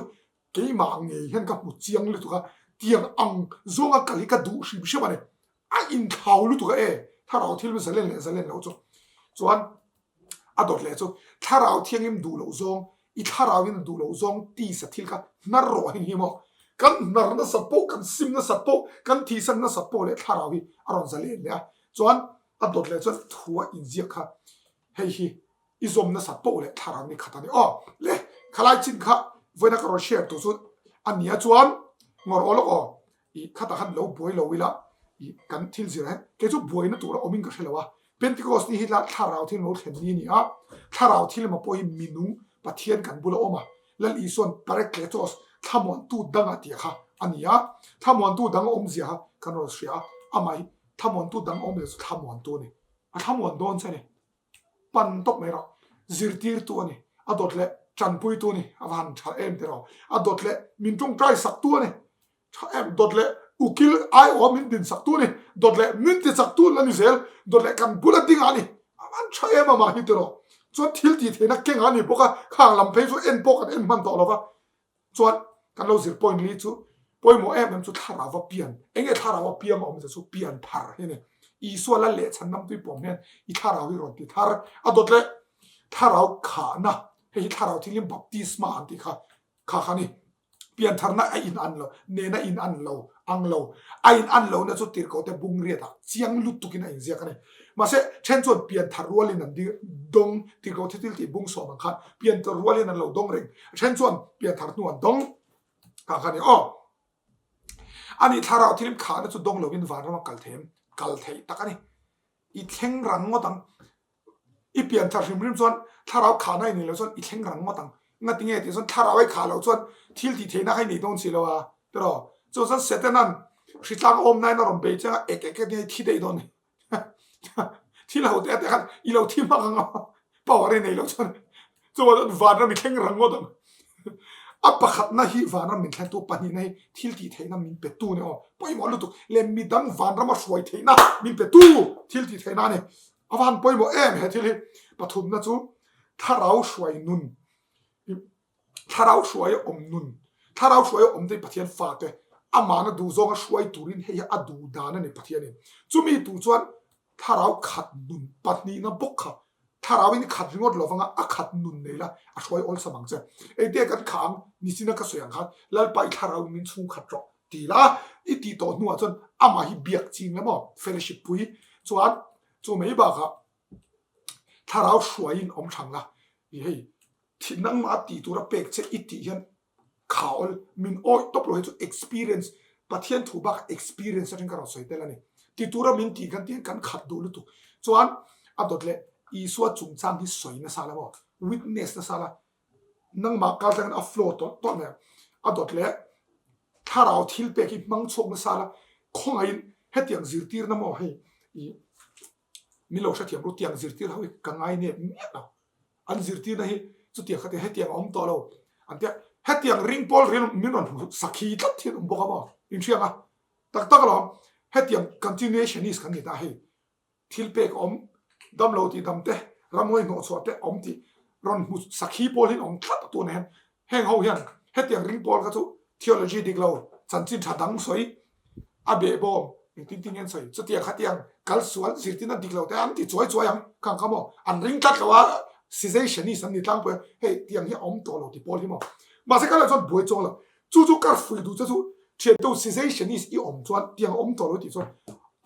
keimah ngei hian ka hmu chiang lutuk a, tiang ang zawnga kal hi ka duh hrim hrim a ni. A inthlau lutuk a e, thlarau thil zalen leh zalen loh chu. Chuan a dawt leh chu thlarau thianghlim duh loh zawng, i thlarau in a duh loh zawng tisa thil kha hnar rawh heng hi maw? Kan hnar nasat pawh, kan sim nasat pawh, kan thihsan nasat pawh leh thlarau hi a rawn zalen leh a. Chuan a dawt leh chuan thua inziak kha hei hi i zawm nasat poh leh thlarau ni khat a ni aw. Le khalai chin kha vawiina ka rawn share tur chu a nia chuan ngawr aw lawk aw. I khatah khan lo buai lo ila i kan thil zir hian kei chu buaina tur a awmin ka hre lo a. Pentecost ni hi la thlarau thil lo thlen ni a ni a, thlarau thil emaw pawh hi minung Pathian kan bula awm a, Lal Isua'n Parakletos, thlamuantu dang a tih kha a ni a, thlamuantu dang a awmzia kha kan rawn hria a, amah hi thlamuantu dang a awm leh chu thlamuantu a ni, a thlamuan dawn che a ni. Pan tawp mai rawh. Zirtirtu a ni. A dawt leh tanpuitu a ni. A va han tha em tiraw. A dawt leh min tawngtai saktu a ni. Tha em. Dawt leh ukil aiawh min din saktu a ni. Dawt leh min ti chaktu la ni zel. Dawt leh kan bula ding a ni. A va han tha em amah hi tiraw. Chuan thil tih theihna keng a ni bawk a. Khang lam phei chu en pawh kan en hman tawh lo va. Chuan kan lo zir point li chu pawimawh em em chu thlarau va pian. Enge thlarau va piang a awm zia chu pian thar hi a ni. Isua lal leh chhan namtui pawm hian i thlarau hi rawn ti thar a dawt leh thlarau khahna hei hi thlarau thianghlim baptisma an tih kha kha kha a ni. Pian tharna a in an lo nena in an lo ang lo. A in an lohna chu tirhkohte bung riatah chiang lutukin a inziak a ni. Mahse, then chuan pianthar rualin an dawng, tirhkoh thil tih bung sawm ang khan pianthar rualin an lo dawng reng. Then chuan pianthar hnu an dawng kha kha a ni aw. Ani thlarau thil khahna chu dawng lovin vanram a kal thei em? Kal theih tak a ni. I thleng rang ngawt ang. I pian thar hrim hrim chuan thlarau khahna i nei loh chuan i thleng rang ngawt ang. Ngati nge tih chuan thlarau ai khah loh chuan thil tih theihna kha i nei dawn si lo a tiraw. Chu chuan Satanan hritlang awm nain a rawn bei chiang a, ek ek ek nge i thi daih dawn ni. Thil ho te te khan i lo thi hmak ang a, power i nei loh chuan chuvang chuan vanram i thleng rang ngawt ang. A pakhatna hi vanram min thlentu, pahnihna hi thil tih theihna min petu a ni aw. Pawimawh lutuk leh midang vanrama hruai theihna min petu thil tih theihna a ni. A van pawimawh em he thil hi. Pathumna chu thlarau hruai nun, thlarau hruai a awm nun, thlarau hruai a awm te hi Pathian fate amahna duhzawnga hruai turin hei hi a duh dan a ni Pathianin. Chumi tur chuan thlarau khat nun pahnihna bawk kha. Thlarau in i khat ringawt lo vanga a khat nun nei la a hruai awlsam ang che. Engtia kan khah ang nichina ka sawi ang khan Lalpa i thlarau in min chhung khat rawh ti la i tih tawh hnuah chuan amah hi biak ching la maw fellowship pui chuan chu mai bakah thlarau hruaiin awm thang la i hei nangmah tih tura pek che i tih hian Khawl min awih tawp lo hi chu experience, Pathian thu bak experience atang ka rawn sawi tel a ni. Ti tura min tih khan tihian kan khat duh lutuk. Chuan a dawt leh Isua chungchang hi sawi nasa la maw? Witness nasa la. Nangmah kal tangin a flow tawlh tawlh mai ang. A dawt leh thlarau thil pek hi hmang chhuak nasa la, khawngaihin hetiang zirtirna maw hei i min lo hrethiam ru tiang zirtir ho hi ka ngai nep miah lo. An zirtirna hi chutiang kha hetiang a awm tawh lo an tia. Hetiang ring pawl rin min rawn hmu sakhi tlat hi an awm bawk a maw? Inhriang a. Tak tak alawm hetiang continuationist kan ni ta hei. Thil pek awm, damlo tih dam te, ramngawi hnawhchhuah te awm tih rawn hmu sakhi pawl hi an awm tlat a tunah hian. Heng ho hian hetiang ring pawl kha chu theology dik lo, chanchin tha dang sawi, a behbawm engtin tin nge an sawi, chutiang khatiang kal sual zirtirna dik lo te an ti chuai chuai ang khang kha maw, an ring tlat lo a, cessationist an ni tlangpui a, hei tiang hi a awm tawh lo ti pawl hi maw. Mahse ka lah chuan buai chuang lo, Chu chu ka fuih duh che chu thiantu cessationist i awm chuan tiang a awm tawh lo tih chuan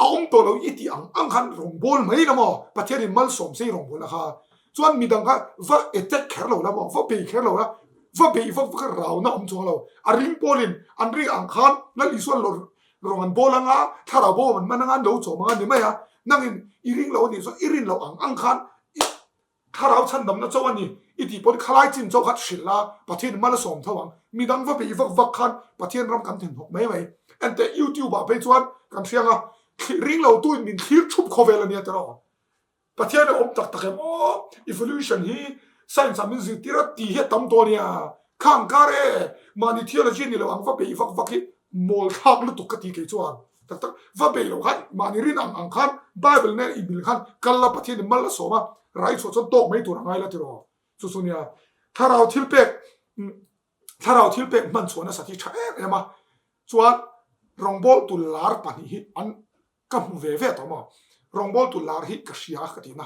a awm tawh lo i tih ang ang khan rawngbâwl mai la maw? Pathianin malsawm se i rawngbâwl a kha chuan midang kha va attack kher lo la maw? Va bei kher lo la, va bei vak vak a rauna awm chuang lo. A ring pawlin an ring ang khan Lal Isua'n lo rawng an bawl anga, thlarau bawm an man anga an lo chawm anga ni mai a, nangin i ring lo a nih chuan i rin loh ang ang khan i Thlarau chhandamna chauh a ni i tih pawn khalai chin chauh khat hrilh la, Pathian mal a sawm tho ang. Midang va beih vak vak khan Pathian ram kan thenhawk mai mai. Enteh YouTube ah phei chuan kan hriang a, thlir ring lo tuin min thlir thup khawvel a nia tiraw. Pathian a awm tak tak em aw, evolution hi science ah min zirtir a tih hi a tam tawh a nia. Khang kar e, mahni theology ni lo ang va beih vak vak hi mawl thlak lutuk ka ti kei chuan. Tak tak, va bei lo khan mahni rin ang ang khan Bible nen i mil khan kal la Pathian in mal a sawm a, rai chhuah chuan tawk mai tur a ngai la tiraw. Chu chu nia, thlarau thil pek, thlarau thil pek hman chhuah nasat hi tha em em a, chuan rawngbawltu lar pahnih hi an ka hmu ve ve tawh maw, rawngbawltu lar hi ka hria ka tihna,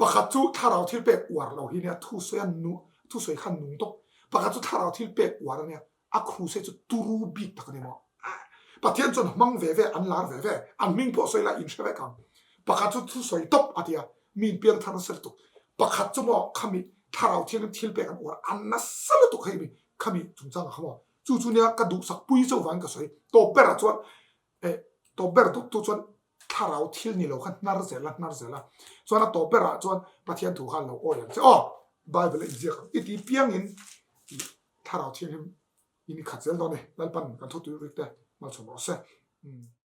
pakhat chu thlarau thil pek uar lo hi nia thusawi a nu, thusawi khan nung tawp, pakhat chu thlarau thil pek uar a nia, A crusade chu turu bik tak a ni maw? Pathian chuan hmang ve ve, an lar ve ve, an hming pawh sawi lai inhre vek ang. Pakhat chu thusawi tawp a ti a, mi in piang thar nasa lutuk. Pakhat chu maw khami thlarau thianghlim thil pek an uar a, an nasa lutuk hei mi khami chungchangah kha maw. Chu chu nia ka duhsak pui chauh vangin ka sawi. Tawp berah chuan eh tawp ber dawttu chuan thlarau thil ni lo kha hnar zel a, hnar zel a. Chuan a tawp berah chuan Pathian thu kha lo awi ang che aw, Bible a inziak ang i ti piangin Thlarau Thianghlim in i khat zel dawn e, Lalpan kan thutui rik te malchhawm rawh se.